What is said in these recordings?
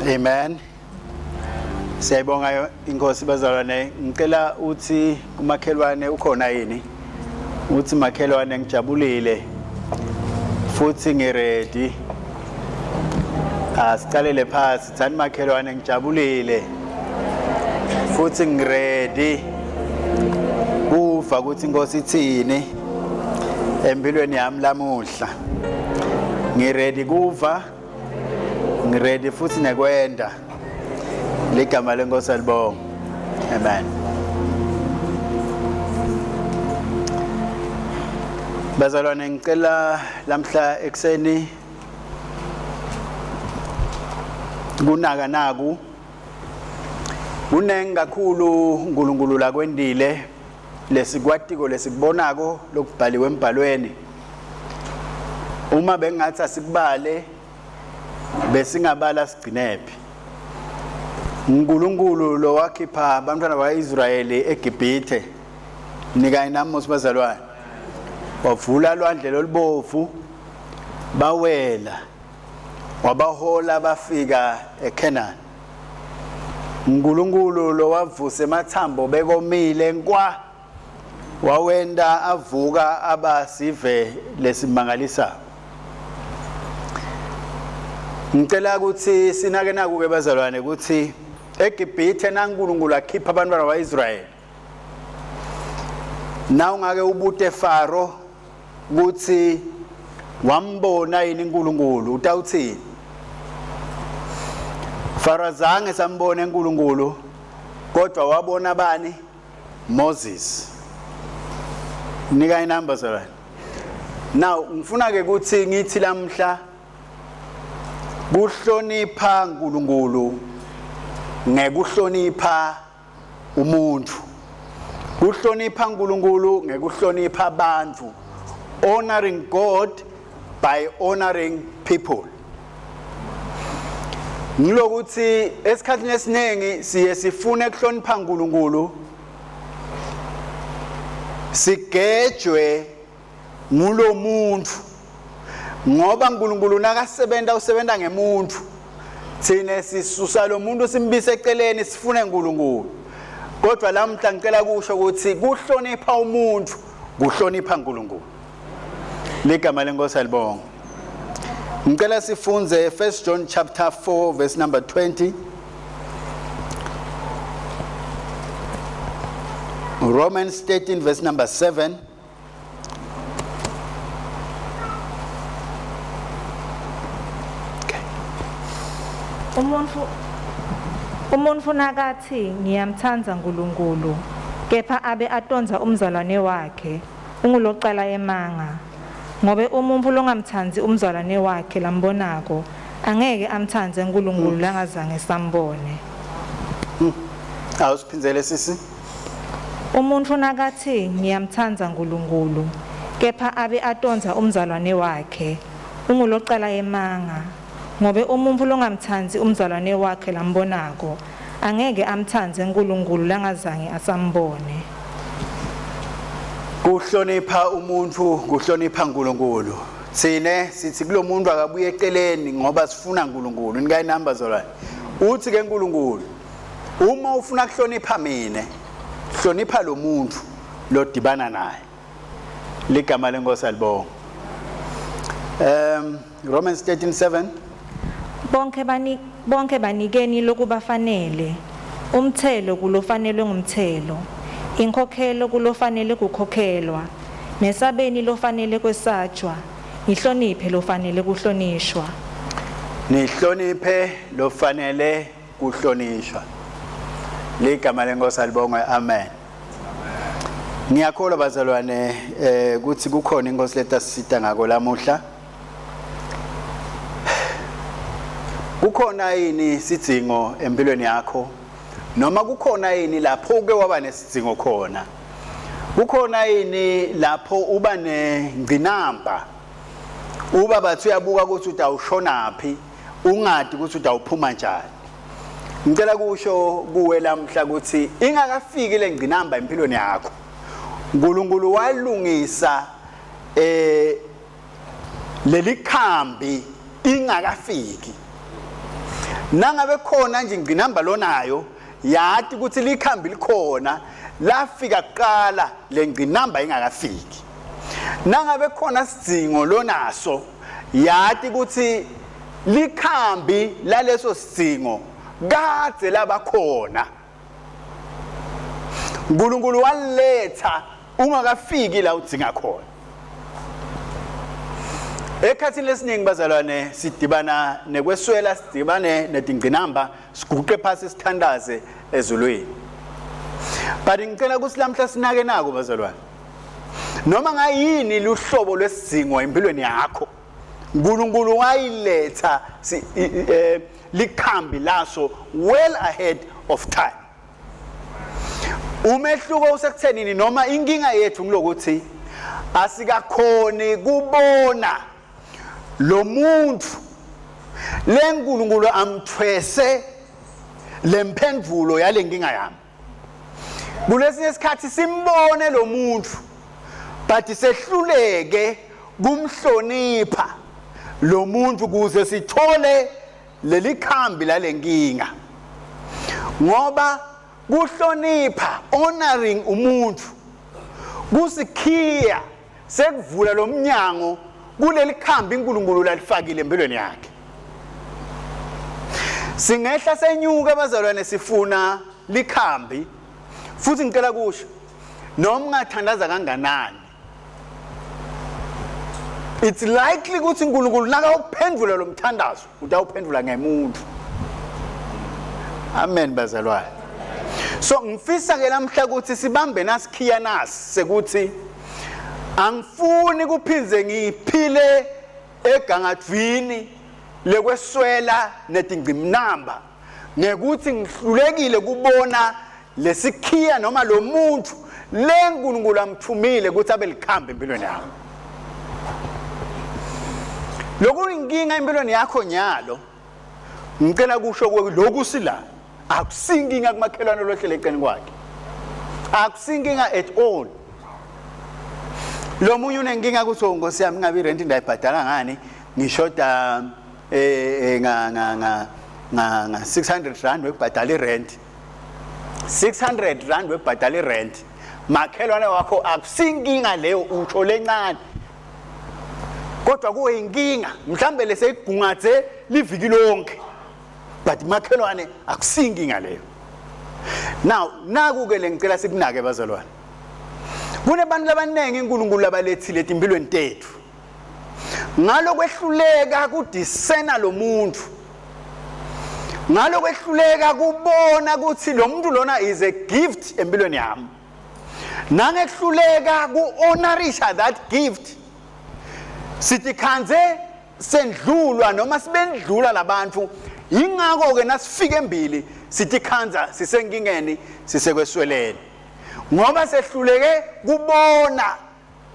Amen. Siyayibonga inkosi bazalwane. Ngicela uthi kumakhelwane ukhona yini? Uthi makhelwane ngijabulile futhi ngiready. Asicalele phansi, thani makhelwane ngijabulile futhi ngiready kuva ukuthi inkosi ithini empilweni yami lamuhla. Ngiready kuva Ngiready futhi nekwenda. Ligama lenkosi alibonga. Amen. Bazalwane ngicela lamhla ekseni kunaka naku kunengi kakhulu uNkulunkulu lakwendile lesikwatiko lesikubonako lokubhaliwe embhalweni uma bengathi asikubale besingabala sigcinephi uNkulunkulu lo wakhipha abantwana bakwaIsrayeli eGibhithe nikanye nami mos bazalwane wavula lwandle lolubovu bawela wabahola bafika eCanaan uNkulunkulu lo wavusa emathambo bekomile nkwa wawenda avuka aba sive lesimangalisayo Ngicela ukuthi sinake naku ke bazalwane ukuthi eGibhithe naNkulunkulu akhipha abantwana baIsrayeli na ungake ubute Faro ukuthi wambona yini uNkulunkulu utawuthini Faro azange sambone uNkulunkulu kodwa wabona bani Moses nika inamba zalwane now ngifuna ke ukuthi ngithi lamhla kuhlonipha uNkulunkulu ngekuhlonipha umuntu kuhlonipha uNkulunkulu ngekuhlonipha abantu honoring God by honoring people ngilokuthi esikhathini esiningi siye sifune kuhlonipha uNkulunkulu sigejwe ngulomuntu ngoba uNkulunkulu nakasebenta usebenta ngemuntu thina sisusa lo muntu simbise eceleni sifune uNkulunkulu kodwa lamhla ngicela kusho ukuthi kuhlonipha umuntu kuhlonipha uNkulunkulu ligama lenkosi alibonga ngicela sifunze 1 John chapter 4 verse number 20 Romans 13 verse number 7 Umuntfu umuntfu nakathi ngiyamthanda uNkulunkulu kepha abe atondza umzalwane wakhe ungulocala emanga ngobe umuntfu longamtsandzi umzalwane wakhe lambonako angeke amtsandze uNkulunkulu langazange sambone. Awusiphindzele sisi. Umuntfu nakathi ngiyamtsandza Nkulunkulu kepha abe atondza umzalwane wakhe ungulocala emanga ngobe umuntfu longamtsandzi umzalwane wakhe lambonako angeke amtsandze Nkulunkulu langazange asambone. Kuhlonipha umuntu kuhlonipha uNkulunkulu. Thine sithi kulomuntu akabuye eceleni ngoba sifuna uNkulunkulu. Nika inamba zolwane. Uthi ke uNkulunkulu uma ufuna kuhlonipha mina hlonipha lo muntu lodibana naye. Ligama lenkosi alibonga. Um Romans 13:7 Bonke bani bonke banikeni lokubafanele umthelo kulofanelwe ngumthelo inkhokhelo kulofanele kukhokhelwa nesabeni lofanele kwesatshwa nihloniphe lofanele kuhlonishwa Nihloniphe lofanele kuhlonishwa. Ligama lenkosi alibongwe amen. Ngiyakholwa bazalwane eh ukuthi kukhona inkosi letasisita ngako lamuhla. Kukhona yini sidzingo empilweni yakho noma kukhona yini lapho uke waba nesidzingo khona? Kukhona yini lapho uba nengcinamba? Uba bathi uyabuka ukuthi utawushonaphi ungadi ukuthi utawuphuma njani. Ngicela kusho kuwe lamhla ukuthi ingakafiki lengcinamba empilweni yakho. uNkulunkulu walungisa eh leli khambi ingakafiki. Nangabe khona nje ingqinamba lonayo, yati ukuthi likhambi likhona lafika kuqala lengqinamba ingakafiki. Nangabe khona sidzingo lonaso, yati ukuthi likhambi laleso sidzingo kadze labakhona. uNkulunkulu waletha ungakafiki la udzinga khona. Ekhathini lesiningi bazalwane sidibana nekweswela, sidibane netingqinamba, siguqe phasi sithandaze ezulwini. But ngicela ukuthi lamhla sinake nako bazalwane. Noma ngayini luhlobo lwesidzingo empilweni yakho, uNkulunkulu wayiletha eh, likhambi laso well ahead of time. Umehluko usekuthenini noma inkinga yethu ngilokuthi asikakhoni kubona lo muntu leNkulunkulu amthwese lemphendvulo yalenkinga yami. Kulesinye isikhathi simbone lo muntu but sehluleke kumhlonipha lo muntu kuze sithole leli khambi lalenkinga, ngoba kuhlonipha, honoring umuntu, kusikhiya sekuvula lo mnyango kuleli khambi uNkulunkulu lalifakile empilweni yakhe. Singehla senyuka abazalwane sifuna likhambi, futhi ngicela kusho noma ungathandaza kanganani, it's likely ukuthi uNkulunkulu nakawuphendvula lo mthandazo utawuphendvula ngemuntu. Amen bazalwane. So ngifisa ke lamhla ukuthi sibambe nasikhiya nasi sekuthi angifuni kuphindze ngiphile egangadvini lekweswela netingcimnamba ngekuthi ngihlulekile kubona lesikhiya noma lo muntu leNkulunkulu amthumile ukuthi abe likhambi empilweni yakho. Lokuyinkinga empilweni yakho nyalo, ngicela kusho lokhu sila akusinkinga kumakhelwane lohlele eceleni kwakhe, akusinkinga at all. Lo munye unenkinga ukuthi oh Nkosi yami ngabe irent ndayibhadala ngani, ngishoda eh, eh nga nga nga nga 600 rand wekubhadala irent, 600 rand wekubhadala irent. Makhelwane wakho akusinkinga leyo, usho lencane kodwa kuwe inkinga mhlambe leseyigungathe liviki lonke, but makhelwane akusinkinga leyo. Now naku ke lengicela sikunake bazalwane, kunebantu labaningi uNkulunkulu labalethile etimpilweni tethu ngalokwehluleka kudisena lo muntu, ngalokwehluleka kubona ukuthi lo muntu lona is a gift empilweni yami, nangekuhluleka ku-honorisha that gift, sithi khanze sendlulwa noma sibendlula labantu. Yingakho-ke nasifika embili sithi khanza sisenkingeni, sisekwesweleni, ngoba sehluleke kubona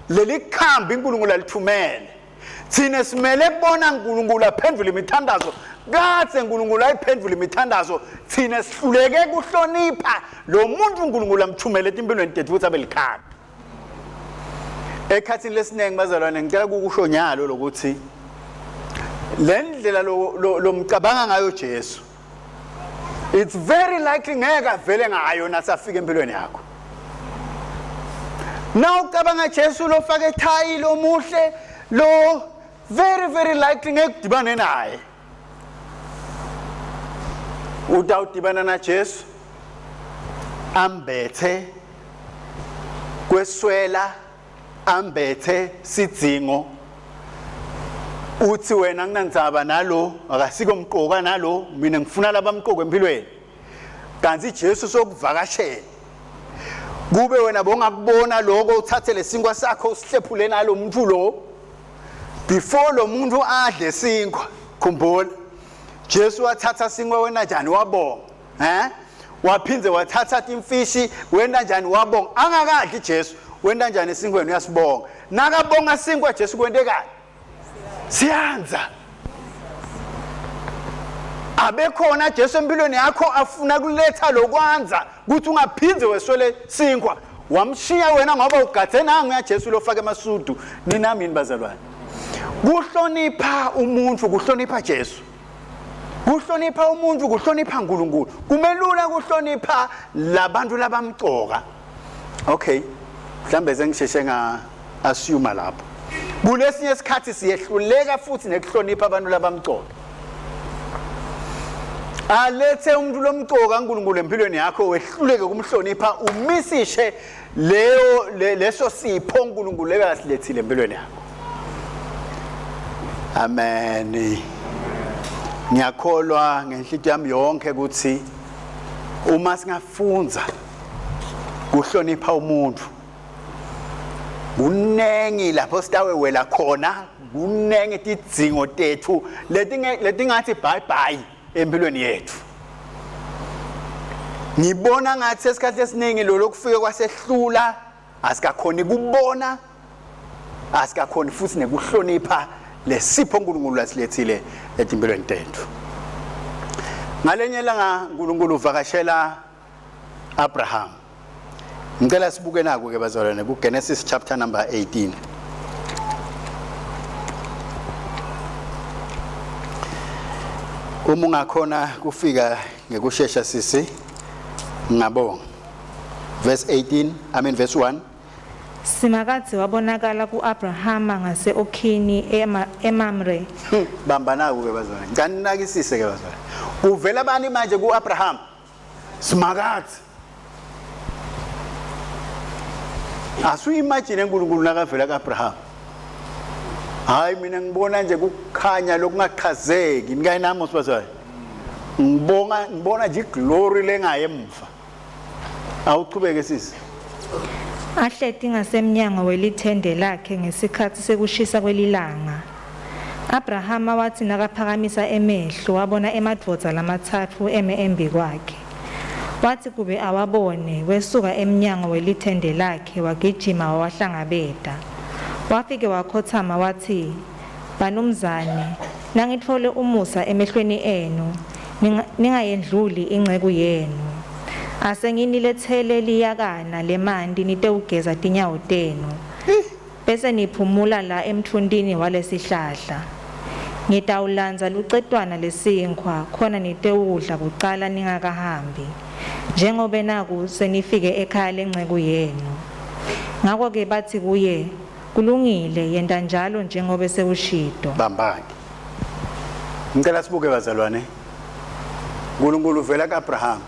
leli khambi uNkulunkulu alithumele. Thina simele kubona uNkulunkulu aphendule imithandazo kadze uNkulunkulu ayiphendule imithandazo, thina sihluleke kuhlonipha lo muntu uNkulunkulu amthumele etimpilweni tethu ukuthi abe likhambi. Ekhathini lesiningi bazalwane ngicela kukusho nyalo lokuthi le ndlela lomcabanga ngayo Jesu, it's very likely ngeke avele ngayo nasafika empilweni yakho. Na ucabanga Jesu lofaka ethayi lomuhle lo, very very likely ngeke udibane naye. Utawudibana na Jesu ambethe kweswela, ambethe sidzingo, uthi wena nginandzaba nalo, akasiko mqoka nalo, mina ngifuna labamqoka empilweni. Kanti Jesu sokuvakashela kube wena bongakubona lokho, uthathe lesinkwa sakho usihlephule nalo muntu lo before lo muntu adle sinkwa. Khumbula Jesu wathatha sinkwa wena njani, wabonga, eh waphindze wathatha timfishi wena njani, wabonga. Angakadli Jesu wena njani esinkweni, uyasibonga. Nakabonga sinkwa Jesu kwentekani? Siyanza. Abekhona Jesu empilweni yakho afuna kuletha lokwanza ukuthi ungaphindze weswele sinkwa, wamshiya wena ngoba ugadze nangu ya Jesu lofaka emasudu. Ninami yini bazalwane? Kuhlonipha umuntu kuhlonipha Jesu. Kuhlonipha umuntu kuhlonipha uNkulunkulu. Kumelula kuhlonipha labantu labamcoka. Okay. Mhlambe sengisheshe nga assume lapho. Kulesinye isikhathi siyehluleka futhi nekuhlonipha abantu labamcoka. Alethe umuntu lomcoka uNkulunkulu empilweni yakho wehluleke kumhlonipha umisishe leyo leso sipho uNkulunkulu ebekasilethile empilweni yakho. Amen. Ngiyakholwa ngenhlitiyo yami yonke ukuthi uma singafunza kuhlonipha umuntu kunengi lapho sitawewela khona kunengi tidzingo tethu letingathi bye bye empilweni yethu. Ngibona ngathi esikhathi esiningi lo lokufike kwasehlula asikakhoni kubona asikakhoni futhi nekuhlonipha lesipho uNkulunkulu asilethile etimpilweni tethu. Ngalenye ilanga uNkulunkulu uvakashela Abraham. Ngicela sibuke naku ke bazalwane ku Genesis chapter number 18. Uma ungakhona kufika ngekushesha sisi ngabonga. Verse 18, I mean verse 1. Simakadze wabonakala ku-Abrahama ngase-Okhini eMamre. Bamba naku ke bazalwane. Ngicela ninakisise ke bazalwane. Kuvela bani manje ku-Abraham? Simakadze. Asuyimagine uNkulunkulu nakavela kaAbraham. Hayi mina ngibona nje kukhanya lokungachazeki. Nikayi nami sibazwayo. Ngibonga ngibona nje iglory lengaye emva. Awuchubeke sisi. Ahleti ngasemnyango welithende lakhe ngesikhatsi sekushisa kwelilanga. Abrahama watsi nakaphakamisa emehlo wabona emadvodza lamatsatfu eme embikwakhe. Watsi kube awabone, wesuka emnyango welithende lakhe wagijima wawahlangabeta. Wafike wakhotsama watsi, Banumzane, nangitfole umusa emehlweni enu, ningayendluli inceku yenu. Ase nginiletsele liyakana lemanti nitewugeza tinyawo tenu. Bese niphumula la emtfuntini walesihlahla. Ngitawulandza lucetwana lesinkhwa khona nitewudla kucala ningakahambi, njengobe naku senifike ekhaya lenceku yenu. Ngako-ke batsi kuye, Kulungile, yenta njalo njengobe sewushito. Bambani. Ngicela sibuke bazalwane. uNkulunkulu uvela kuAbraham.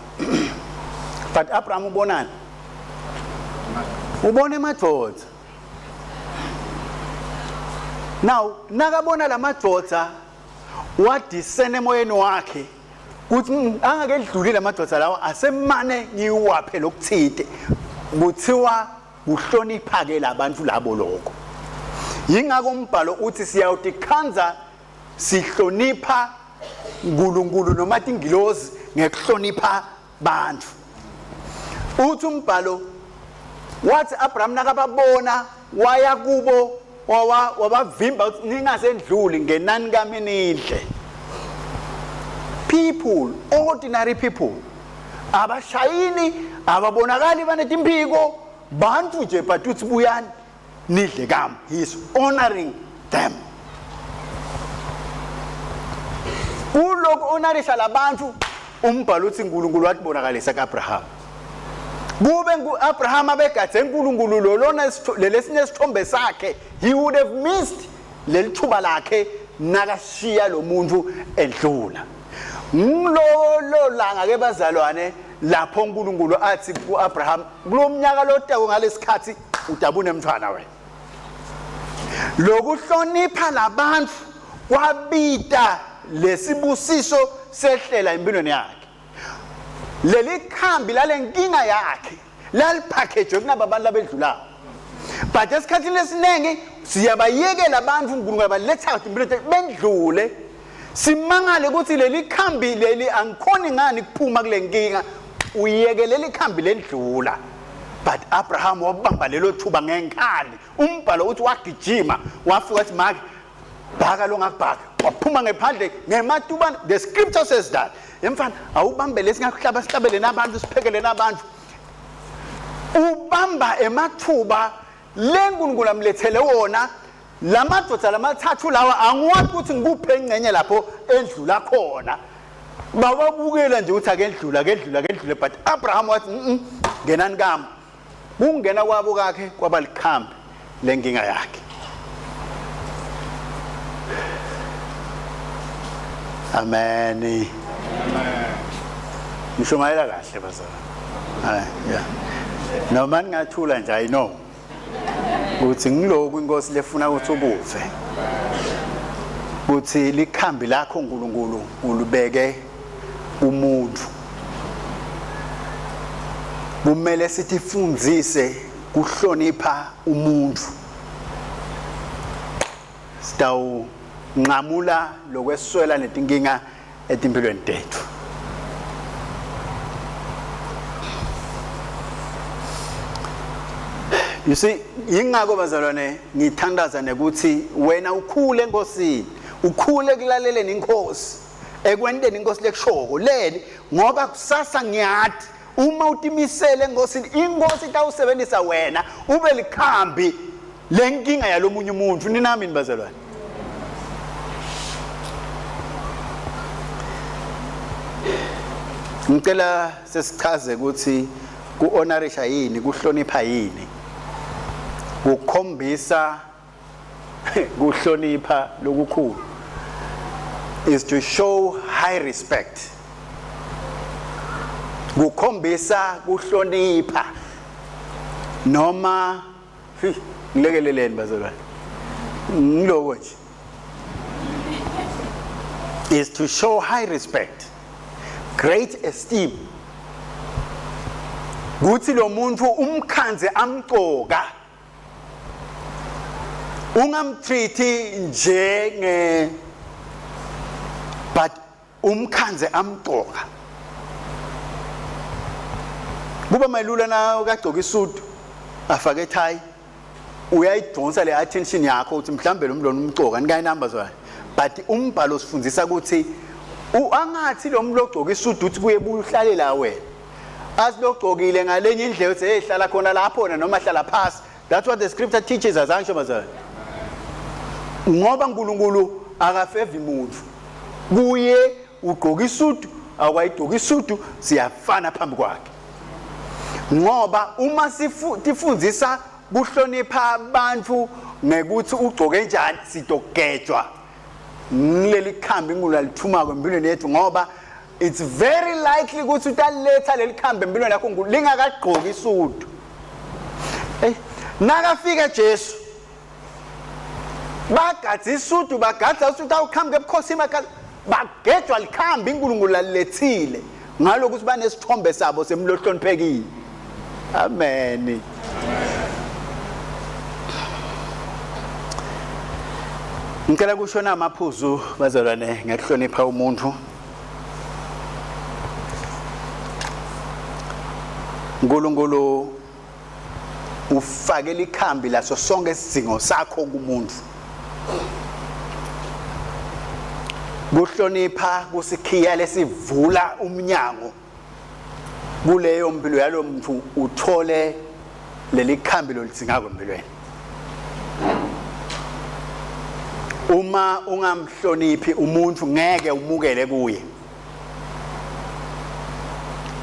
But Abraham ubonani? Ubona emadvodza. Now nakabona lamadvodza wadiscern emoyeni wakhe kuthi angakedluli lamadvodza lawa asemane ngiwaphe lokuthite kuthiwa kuhlonipha ke labantu labo lokho. Yingakho umbhalo uthi siyawutikhandza sihlonipha uNkulunkulu noma tingilozi ngekuhlonipha bantfu. Uthi umbhalo wathi Abraham nakababona waya kubo wabavimba ukuthi ningasendluli ngenani kami nidle. People, ordinary people abashayini ababonakali banetimphiko bantu nje but uthi buyani nidle kami. He is honoring them. Kulokhu honorisha labantu umbhalo uthi uNkulunkulu watibonakalisa kaAbraham. Kube nguAbraham abegadze uNkulunkulu lolona lelesinye isithombe sakhe he would have missed lelithuba lakhe nakashiya lo muntu edlula. Ngilolo langa ke bazalwane lapho uNkulunkulu athi kuAbraham kulomnyaka lotako ngalesikhathi udabune mntwana wena. Lokuhlonipha labantu kwabita lesibusiso sehlela empilweni yakhe. Leli khambi lalenkinga yakhe laliphakejwe kunaba abantu labedlulayo. But esikhathini esiningi siyabayekela abantu uNkulunkulu abaletha impilo bendlule simangale ukuthi leli khambi leli angikhoni ngani kuphuma kule nkinga uyekele likhambi lendlula. But Abraham wabamba lelo thuba ngenkani. Umbhalo uthi wagijima wafika wathi make bhaka lo ngakubhaka waphuma ngephandle ngematubane. The scripture says that emfana awubambe lesingakuhlaba sihlabele nabantu siphekele nabantu. Ubamba emathuba leNkulunkulu amlethele wona lamadoda lamathathu lawa angiwazi ukuthi ngikuphe ingcenye lapho endlula khona. Bababukela nje ukuthi akedlula akedlula akedlule but Abraham wathi mm ngenani kami. Kungena kwabo kakhe kwaba likhambi lenkinga yakhe. Amen. Amen. Ngishumayela kahle bazalwane. Hayi, yeah. Noma ningathula nje I know. Ukuthi ngiloku inkosi lefuna ukuthi ukuve. Kuthi likhambi lakho uNkulunkulu ulubeke umuntu. Kumele sithi fundzise kuhlonipha umuntu. Sitawu nqamula lokweswela netinkinga etimpilweni tethu. You see, yingakho bazalwane ngithandaza nekuthi wena ukhule enkosini, ukhule ekulaleleni inkosi, ekwenteni inkosi lekushoko leni ngoba kusasa ngiyati uma utimisele enkosini, inkosi itawusebenzisa wena ube likhambi lenkinga yalomunye umuntu. Ninami bazalwane? Ngicela sesichaze ukuthi ku-honorisha yini, kuhlonipha yini, kukhombisa kuhlonipha lokukhulu is to show high respect, kukhombisa kuhlonipha noma ngilekeleleni bazalwane ngiloko nje is to show high respect, great esteem, kuthi lo muntu umkhanze amcoka, ungamtreat njenge but umkhanze amcoka. Kuba mayilula na ukagcoka isudu afake ithayi, uyayidonsa le attention yakho ukuthi mhlambe lo mlona umcoka nikayinamba zona, but umbhalo usifundisa ukuthi angathi lo muntu ogcoka isudu uthi kuye buya uhlale la wena, asilogcokile ngalenye indlela uthi hey hlala khona lapho noma hlala phasi. That's what the scripture teaches us, angisho bazalwane, ngoba uNkulunkulu akafevi muntu. Kuye ugqoka isudu awukayigqoka isudu siyafana phambi kwakhe, ngoba uma sifundzisa kuhlonipha abantu ngekuthi ugcoke njani, sidogejwa ngileli khambi inkulu alithumako empilweni yethu, ngoba it's very likely ukuthi utaletha leli khambi empilweni yakho lingakagqoki isudu. Hey, nakafika Jesu bagadza isudu, bagadza isudu, awuqhamuka ebukhosini, bagadza bagejwa likhambi iNkulunkulu alilethile ngalokuthi banesithombe sabo semlohloniphekile. Amen. Ngicela kusho namaphuzu bazalwane ngekuhlonipha umuntu. uNkulunkulu ufake likhambi laso sonke isidingo sakho kumuntu. Kuhlonipha kusikhiya lesivula umnyango kuleyo mpilo yalo muntu, uthole leli khambi lolidingako empilweni. Uma ungamhloniphi umuntu ngeke umukele kuye.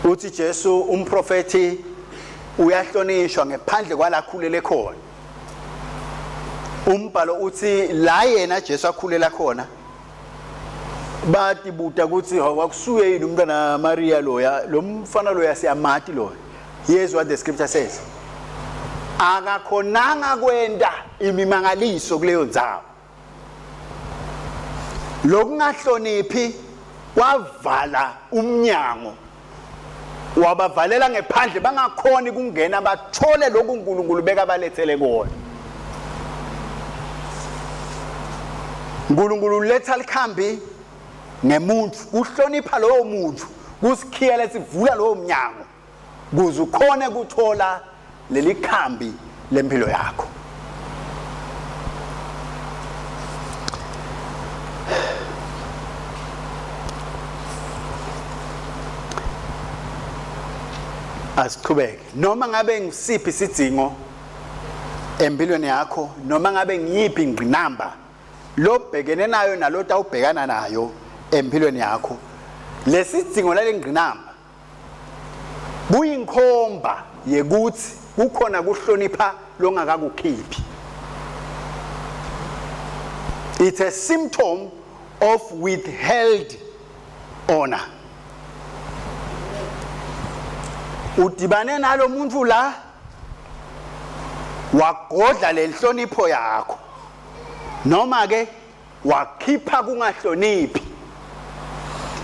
Uthi Jesu umprofeti uyahlonishwa ngephandle kwalakhulele khona. Umbhalo uthi la yena Jesu akhulela khona batibuta ukuthi wakusuye yini umntwana Maria loya, lo mfana loya siyamati loya. Here's what the scripture says: akakhonanga kwenta imimangaliso kuleyo ndzawo. Lokungahloniphi kwavala umnyango, wabavalela ngephandle bangakhoni kungena bathole lokhu uNkulunkulu bekabalethele kona. uNkulunkulu uletha likhambi ngemuntu, kuhlonipha lowo muntu kusikhiya lesivula lowo mnyango kuze ukhone kuthola leli khambi lempilo yakho. Asiqhubeke. Noma ngabe ngisiphi isidingo empilweni yakho, noma ngabe ngiyiphi ingqinamba lobhekene nayo nalota ubhekana nayo empilweni yakho, Lesidzingo lalengqinamba kuyinkhomba yekuthi kukhona kuhlonipha longakakukhiphi. It's a symptom of withheld honor. Udibane nalomuntu la wagodla lenhlonipho yakho noma ke wakhipha kungahloniphi.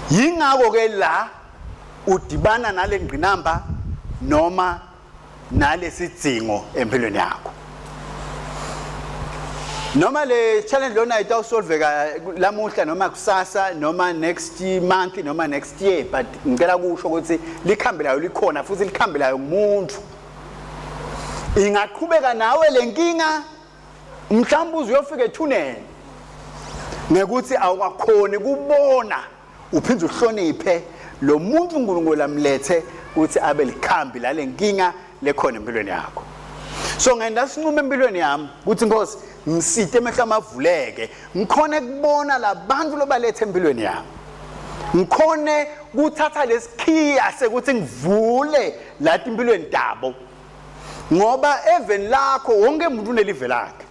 Yingakho ke la udibana nalengqinamba noma nalesidzingo empilweni yakho. Noma le challenge lona itawusolveka lamuhla noma kusasa noma next month noma next year, but ngicela kusho ukuthi likhambi layo likhona futhi likhambi layo ngumuntu. Ingaqhubeka nawe lenkinga mhlawumbe uze uyofika ethuneni ngekuthi awukakhoni kubona uphinde uhloniphe lo muntu uNkulunkulu amlethe ukuthi abe likhambi lale nkinga lekhona empilweni yakho. So ngenda sinqumo empilweni yami ukuthi Nkosi ngisite emehlo amavuleke ngikhone kubona labantu lobalethe empilweni yami, ngikhone kuthatha lesikhiya sekuthi ngivule lathi empilweni tabo, ngoba eveni lakho wonke umuntu unelive lakhe.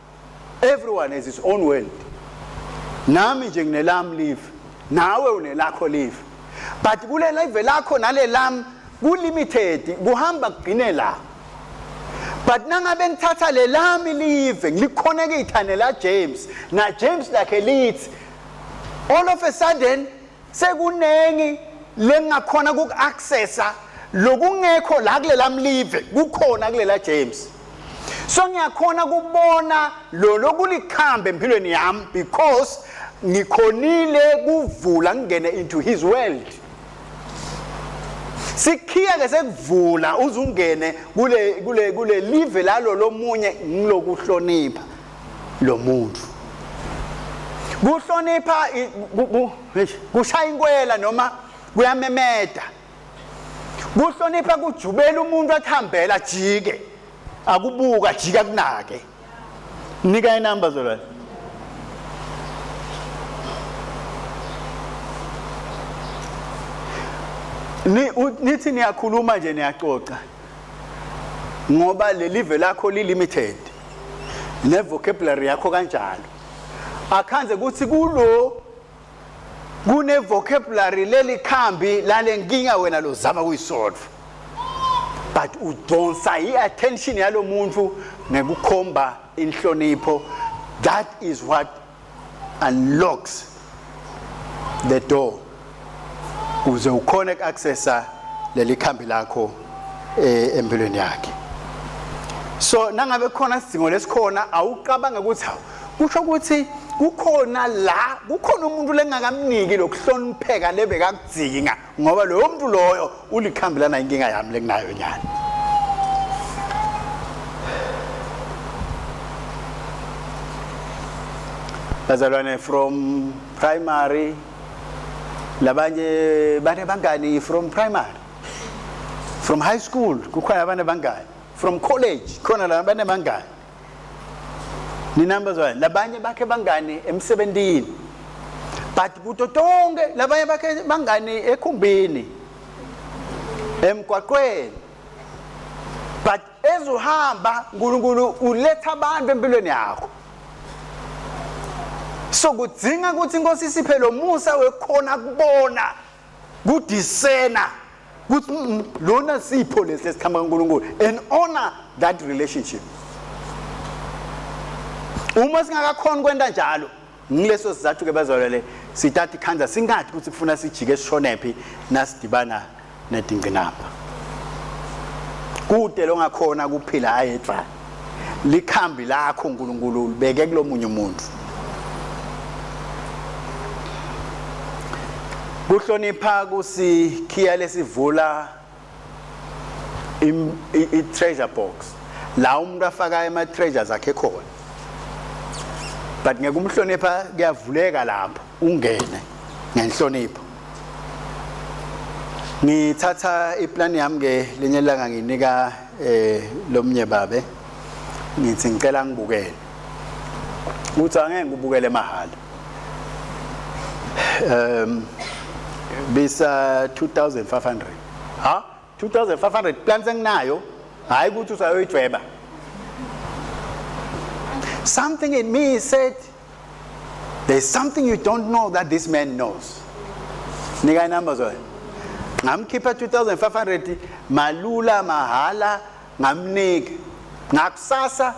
Everyone has his own world. Nami nje nginelami live, nawe unelakho live, but kule live lakho nale lami ku-limited, kuhamba kugcine la. But nangabe ngithatha le lami live ngilikhonekitha nela James na James lakhe lithi, all of a sudden sekunengi lengakhona kuku-accessa lokungekho la kulela mlive kukhona kulela James. So ngiyakhona kubona lo lokulikhambe empilweni yami because ngikhonile kuvula ngingene into his world. Sikhiya ke sekuvula uzungene kule kule kule live lalo lomunye ngilokuhlonipha lo muntu. Kuhlonipha kushaya inkwela noma kuyamemeda. Kuhlonipha kujubela umuntu athambela jike akubuka jika kunake. Nika inamba zolwane. Ni nithi niyakhuluma nje niyaxoxa ngoba lelive lakho li limited ne vocabulary yakho kanjalo. Akhanze ukuthi kulo kune vocabulary leli khambi lale nkinga wena lozama kuyisolve, but udonsa i-attention yalomuntu ngekukhomba inhlonipho. That is what unlocks the door ukuze ukhone ku-accessa leli khambi lakho empilweni yakhe. So nangabe khona isidingo lesikhona, awucabanga ukuthi hawu, kusho ukuthi kukhona la kukhona umuntu lengakamniki lokuhlonipheka lebekakudzinga, ngoba loyo muntu loyo ulikhambi lana inkinga yami lenginayo nyana. Bazalwane, from primary labanye bane bangani, from primary, from high school kukhona abane bangani, from college khona labane bangani. Nina bazalwane, labanye bakhe bangani emsebentini, but kuto tonke labanye bakhe bangani ekhumbini, emgwaqweni, but ezuhamba uNkulunkulu uletha abantu empilweni yakho. So kudzinga ukuthi inkosi isiphe lo musa wekhona kubona kudisena ukuthi lona sipho lesi esiqhamuka kuNkulunkulu and honor that relationship. Uma singakakhoni kwenta njalo, ngileso sizathu ke bazalwane sithatha ikhanza singathi ukuthi kufuna sijike sishonephi nasidibana nedingqinamba. Kude longakhona kuphila ayedwa, likhambi lakho uNkulunkulu ulibeke kulomunye umuntu. Kuhlonipha kusikhiya lesivula i-treasure box la umuntu afaka ama-treasures akhe khona, but ngekumhlonipha kuyavuleka lapho ungene ngenhlonipho. Ngithatha iplan yami ke lenye ilanga nginika lomnye babe, ngithi ngicela ngibukele. Uthi angeke ngibukele mahhala. Bisa 2500. Ha? 2500 plan senginayo. Hayi ukuthi usayoyidweba. Something in me said there's something you don't know that this man knows. Nika inamba zoyo. Ngamkhipha 2500 malula mahala ngamnika. Ngakusasa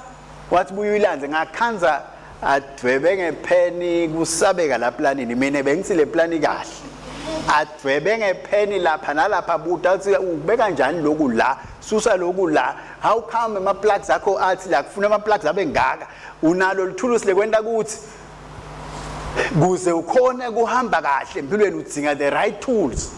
wathi buye uyilandze ngakhanza advwebe ngepheni kusabeka la planini mina bengithi le plani kahle advwebe ngepheni lapha nalapha buta athi ubeka njani lokhu la susa lokhu la how come ama plugs akho athi la kufuna ama plugs abe ngaka unalo lithulusi lekwenta ukuthi kuze ukhone kuhamba kahle empilweni udzinga the right tools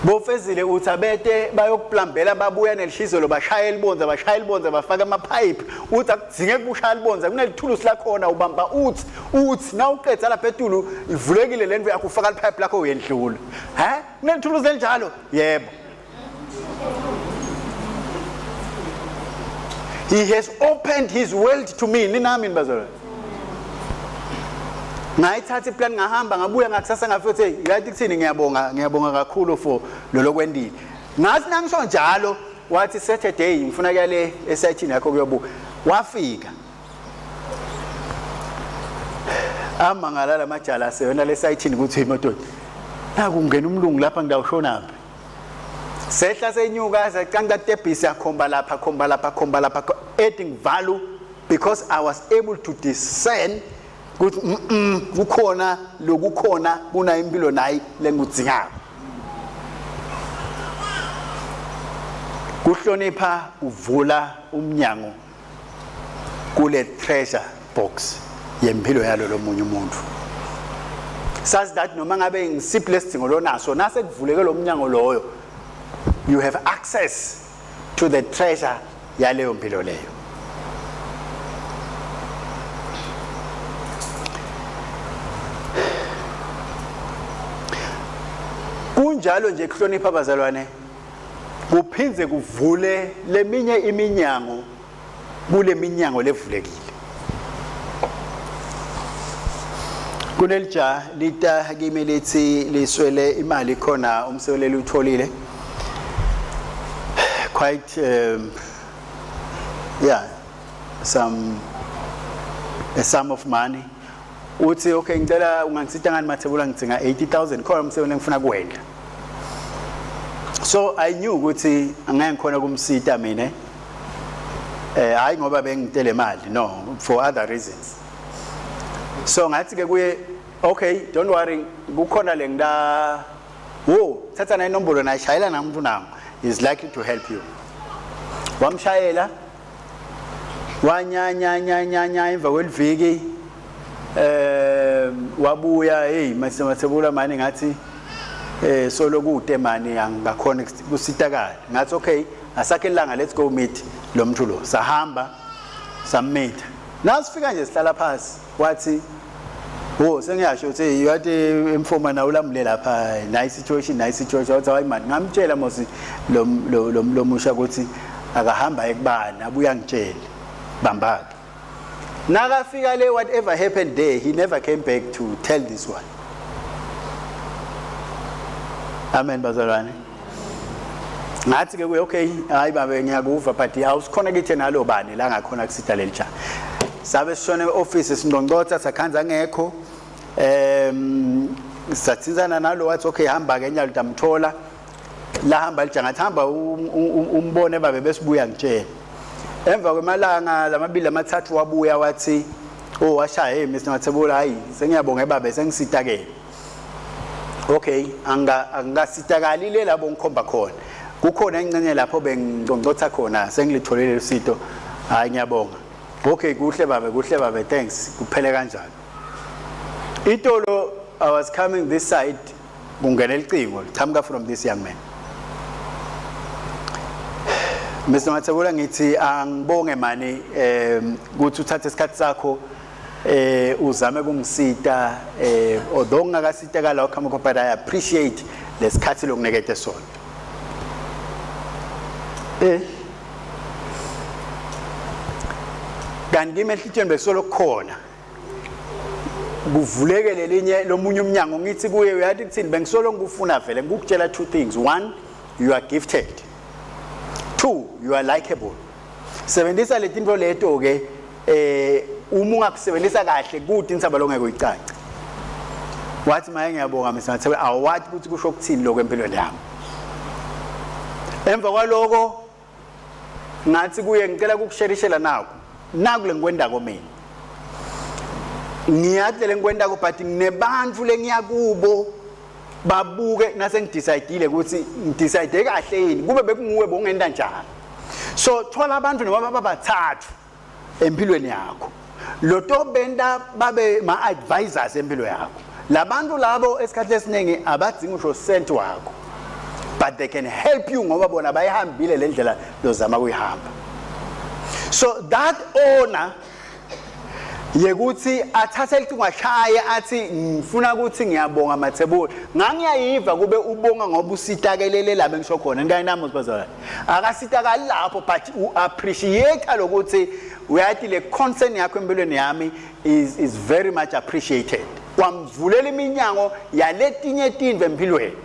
bofezile uthi abete bayokuplambela babuya nelishizelo bashaya elibonza bashaya elibonza bafaka amaphayiphi uthi akudzinge kushaya elibonza kunelithulusi lakhona ubamba uthi uthi na uqedza lapha etulu ivulekile le ndlu yakho ufaka liphayiphi lakho uyendlula he kunelithulusi elinjalo yebo He has opened his world to me. Ninami bazalwane. Ngayithatha iplan ngahamba ngabuya ngakusasa ngafika hey yathi kuthini ngiyabonga ngiyabonga kakhulu for lolo kwendile. Ngathi nangisho njalo wathi Saturday ngifuna kuya le esayithini yakho kuyobuka. Wafika. Amangala lamajala aseyona le sayithini ukuthi imoto. Naku ngena umlungu lapha ngidawushonaphi. Sehla senyuka sacanga tebhisi yakhomba lapha khomba lapha khomba lapha adding value because I was able to discern ukuthi mm kukhona lokukhona kuna impilo nayi lengudzingayo. Kuhlonipha kuvula umnyango kule treasure box yempilo yalo lomunye umuntu sazi that noma ngabe ngisiphi lesidingo lonaso nase kuvuleke lo mnyango loyo you have access to the treasure yaleyo mpilo leyo kunjalo nje kuhlonipha abazalwane kuphindze kuvule leminye iminyango kule minyango levulekile kunelija lita kimi lithi liswele imali khona umsebeleli utholile quite um, yeah some a sum of money uthi okay ngicela ungangisita ngani Mathebula ngidzinga 80000 khona umsebenzi engifuna kuwenda so i knew ukuthi angeke ngikhona kumsita mina eh hayi ngoba bengitele imali no for other reasons so ngathi ke kuye okay don't worry kukhona le ngida wo thatha na inombolo nayishayela namuntu nangu is likely to help you wamshayela wanyanyanyanyanya emva kweliviki eh wabuya hey Mathebula mani ngathi eh solo kude mani angakhona kusitakala ngathi okay asakhe ilanga let's go meet lo muntu lo sahamba sammeet nasifika nje sihlala phansi wathi Oh sengiyasho ukuthi yathi emfoma nawe ulamule lapha nice situation nice situation wathi hayi man ngamtshela mos lo lo lo musha ukuthi akahamba ekubani abuya ngitshele bambake nakafika le whatever happened there he never came back to tell this one amen bazalwane ngathi ke kuye okay hayi babe ngiyakuva but awusikhona kithe nalo bani la ngakhona kusita leli jaha sabe sishone e-office singqongqotha sakhanza ngekho em sathinzana nalo wathi okay hamba ke nyalo tamthola lahamba lija ngathi hamba umbone babe besibuya ngitshela emva kwemalanga lamabili amathathu wabuya wathi oh washaya hey Mr Mathebula hayi sengiyabonga babe sengisitakele okay anga angasitakali le labo ngikhomba khona kukhona ingcenye lapho bengingcongcotha khona sengilitholile usito hayi ngiyabonga okay kuhle babe kuhle babe thanks kuphele kanjalo itolo i was coming this side kungena licingo liqhamuka from this young man Mr Mathebula ngithi angibonge mani em ukuthi uthathe isikhathi sakho eh uzame kungisita eh although ngingakasitakala wakho but I appreciate lesikhathi lokunekete sona eh kanti kimi enhlitshweni bekusolo kukhona Kuvuleke lelinye lomunye umnyango ngithi kuye uyathi kuthini bengisolo ngikufuna vele ngikutshela two things. One, you are gifted. Two, you are likable. Sebenzisa letinto leto ke eh uma ungakusebenzisa kahle kude insaba longeke uyicace. Wathi maye ngiyabonga Mr. Mathebe awathi ukuthi kusho ukuthini lokho empilweni yami. Emva kwaloko ngathi kuye ngicela ukukusherishela naku. Naku lengikwendako mina. Ngiyathi lengikwendako but nginebantu lengiyakubo babuke nase ngidecide ukuthi ngidecide kahle yini kube bekunguwe bongenda njani. So thola abantu noma babathathu empilweni yakho lo tobenta babe ma-advisors empilo yakho labantu labo esikhathi esiningi abadzingi usho cent wakho but they can help you ngoba bona bayihambile le ndlela lozama kuyihamba so that owner yekuthi athathe licingo ashaye athi ngifuna ukuthi ngiyabonga Mathebula ngangiyayiva kube ubonga ngoba usitakelele la bengisho khona ngikanye nami bazalwane akasitakali lapho but u-appreciate lokuthi uyathi le concern yakho empilweni yami is, is very much appreciated kwamvulela iminyango yaletinye tindlu empilweni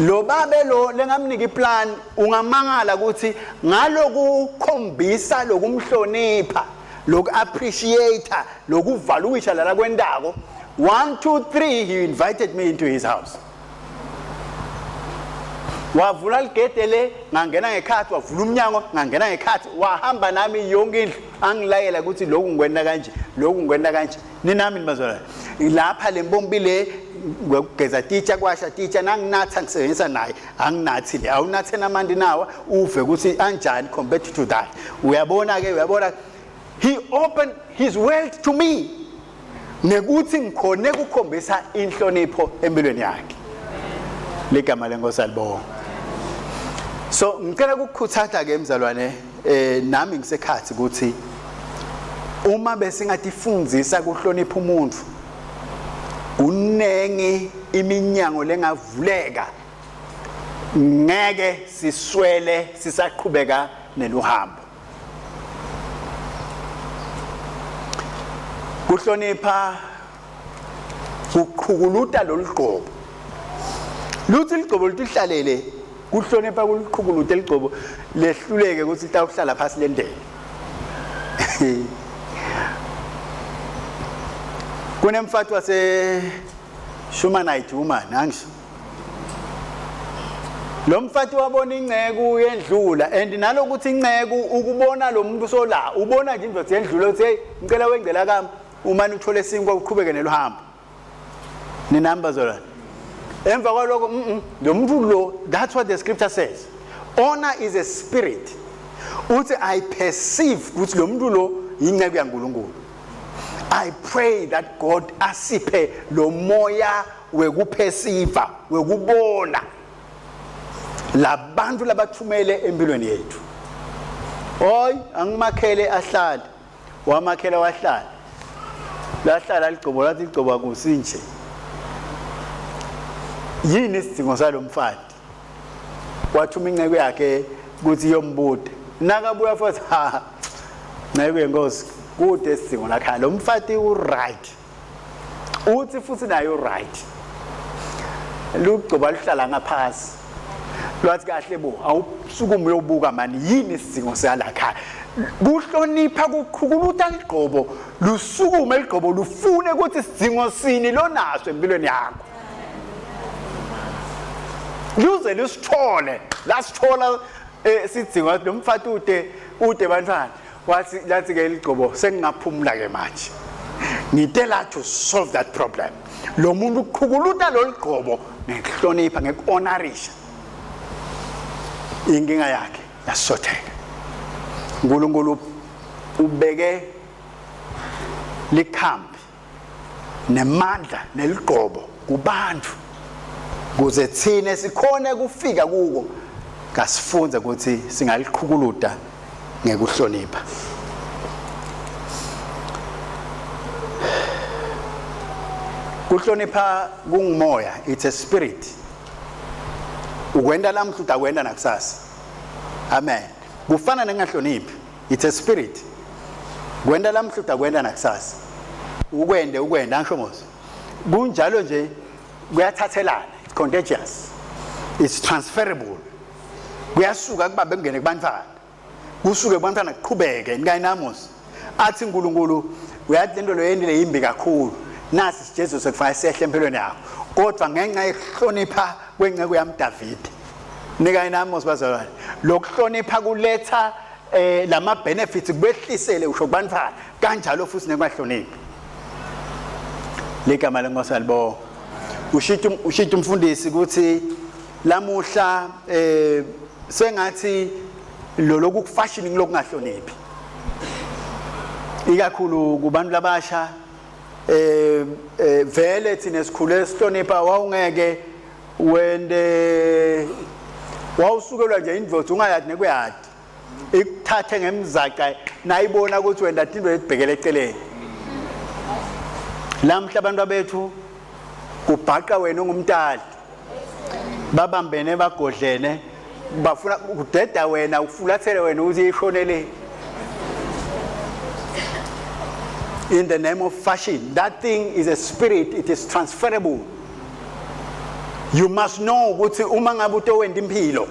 lo babe lo lengamnika iplan ungamangala ukuthi ngalokukhombisa lokumhlonipha loku appreciate lokuvaluisha lala kwendako 1 2 3 he invited me into his house wavula ligede le ngangena ngekhathi wavula umnyango ngangena ngekhathi wahamba nami yonke indlu angilayela ukuthi lokhu ngikwenta kanje lokhu ngikwenta kanje ninami nibazalwane lapha le mpompi le ngokugeza titsha kwasha titsha nanginatha ngisebenzisa naye anginathi le awunathe namanti nawa uve ukuthi anjani compared to that uyabona ke uyabona he opened his world to me nekuthi ngikhone ukukhombisa inhlonipho empilweni yakhe ligama lenkosi alibonga so ngicela ukukukhuthatha ke mzalwane eh nami ngisekhathi ukuthi uma besingatifundisa kuhlonipha umuntu kunengi iminyango lengavuleka ngeke siswele sisaqhubeka neluhambo kuhlonipha kuqhukuluta lolugqobo luthi ligcobo lutihlalele kuhlonipha kuliqhukulute ligcobo lehluleke ukuthi litawuhlala phasi lendele kunemfati wase Shumanite woman angisho lo mfati wabona inceku yendlula and nalokuthi inceku ukubona lo muntu sola ubona nje indoda yendlula uthi hey ngicela wengcela kami umane uthole sinkwa uqhubeke neluhambo ninami bazalwane emva kwaloko mm lo muntu lo that's what the scripture says honor is a spirit uthi i perceive ukuthi lo muntu lo yinceku yaNkulunkulu i pray that god asiphe lo moya wekuphesiva wekubona labantu labathumele empilweni yethu hoy angimakhele ahlale wamakhela wahlala lahlala ligcobo lathi ligcobo akusinje yini isidingo salomfati wathuma inceku yakhe ukuthi iyombuda nakabuya futhi ha nceku yenkosi kude isidingo lakhaya lo mfati u-right uthi futhi naye uright lugcoba luhlala ngaphasi lwathi kahle bo awusukume uyobuka mani yini isidingo siyalakhaya kuhlonipha kuqhukuluta ligqobo lusukume ligqobo lufune ukuthi isidingo sini lonaso empilweni yakho luze lusithole lasithola eh, sidingo lo mfati ude ude bantwana wathi lathi ke ligcobo sengingaphumula ke manje ngitela to solve that problem lo muntu uqhukuluta loligcobo ngekuhlonipha ngekuhonorisha inkinga yakhe yasotheka uNkulunkulu ubeke likhambi nemandla neligqobo kubantu kuze thina sikhone kufika kuko kasifunze ukuthi singaliqhukuluda ngekuhlonipha kuhlonipha kungumoya it's a spirit ukwenda lamhla utakwenda nakusasa amen kufana nengahloniphi it's a spirit kwenda lamhla utakwenda nakusasa Ukwende ukwenda angisho mos. Kunjalo nje kuyathathelana, it's contagious. It's transferable. Kuyasuka kubabe kungene kubantwana. Kusuke kubantwana kuqhubeke nikayinamos. Athi uNkulunkulu uyathi lento loyendile yimbi kakhulu. Nasi sijezo sekufanele sehle empilweni yakho. Kodwa ngenxa yokuhlonipha kwenceku yami Davide. Nikayinamos bazalwane. Lokuhlonipha kuletha eh lama benefits kubehlisele usho kubantwana kanjalo futhi nekungahloniphi. Ligama lenkosi alibonga. Ushita ushita umfundisi ukuthi lamuhla eh sengathi lo lokufashion lokungahloniphi. Ikakhulu kubantu labasha eh eh vele thina sikhule sihlonipha wawungeke wende wawusukelwa nje indvodza ungayadi nekuyadi ikuthathe ngemzaca nayibona ukuthi wena tinto etibhekele eceleni lamhla abantu abethu kubhaqa wena ungumntali babambene bagodlene bafuna kudeda wena ufulathele wena ukuthi ishonele in the name of fashion that thing is a spirit it is transferable you must know ukuthi uma ngabe utowenda impilo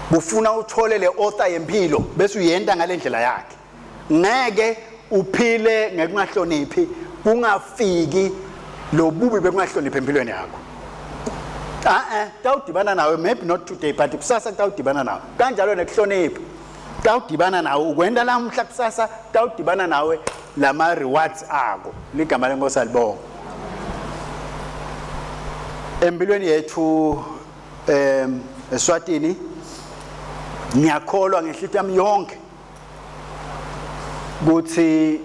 kufuna uthole le author yempilo bese uyenta ngalendlela yakhe ngeke uphile ngekungahloniphi kungafiki lobubi bekungahloniphi empilweni yakho ah eh tawudibana nawe maybe not today but kusasa tawudibana nawe kanjalo nekuhlonipha tawudibana nawe ukwenda lamhla kusasa tawudibana nawe lama rewards ako ligama lenkosi alibonga empilweni yethu em eSwatini ngiyakholwa ngenhlitiyo yami yonke ukuthi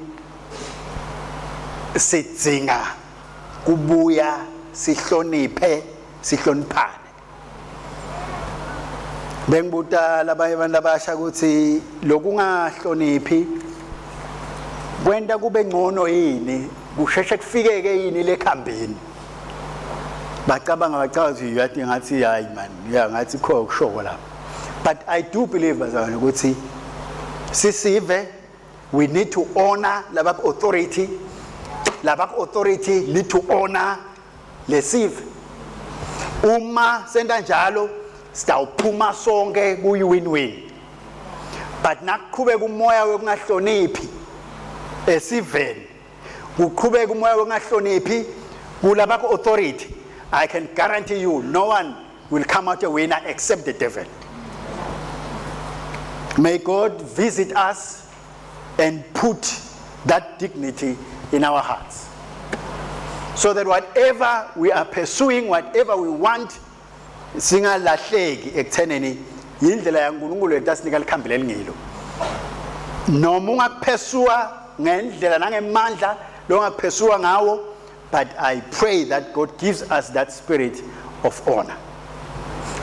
sidzinga kubuya sihloniphe sihloniphane bengibuta labanye abantu abasha ukuthi lokungahloniphi kwenta kube ngcono yini kusheshe kufikeke yini lekhambini bacabanga bacabanga ukuthi yathi ngathi hayi man ya ngathi kho kushoko lapha but i do believe bazalwane ukuthi sisive we need to honor laba authority laba authority need to honor lesive uma senta njalo sitawuphuma sonke kuyi win win but nakuqhubeka umoya wokungahloniphi esiveni kuqhubeka umoya wokungahloniphi kulaba ku-authority i can guarantee you no one will come out a winner except the devil may god visit us and put that dignity in our hearts so that whatever we are pursuing whatever we want singalahleki ekutheneni yindlela yaNkulunkulu lento asinika likhambi lelingilo noma ungakuphesua ngendlela nangemandla longakuphesua ngawo but i pray that god gives us that spirit of honor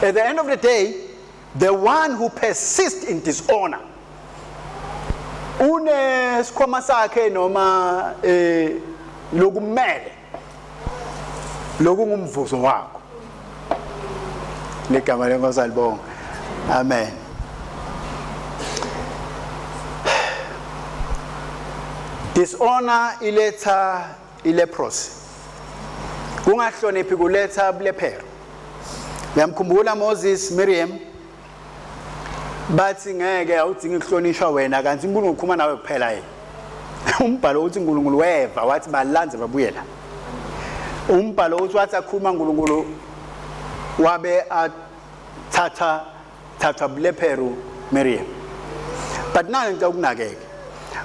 at the end of the day the one who persists in dishonor unesikhwama sakhe noma eh lokumele lokungumvuzo wakho ligama lenkosi alibonga amen dishonor iletha ileprosy kungahloniphi kuletha ubulephero uyamkhumbula Moses Miriam bathi ngeke awudingi ukuhlonishwa wena kanti uNkulunkulu ukhuluma nawe kuphela yena umbhalo uthi uNkulunkulu weva wathi balanze babuyela umbhalo uthi wathi akhuluma uNkulunkulu wabe athatha thatha bulepheru Miriam but nani ngicela ukunakeke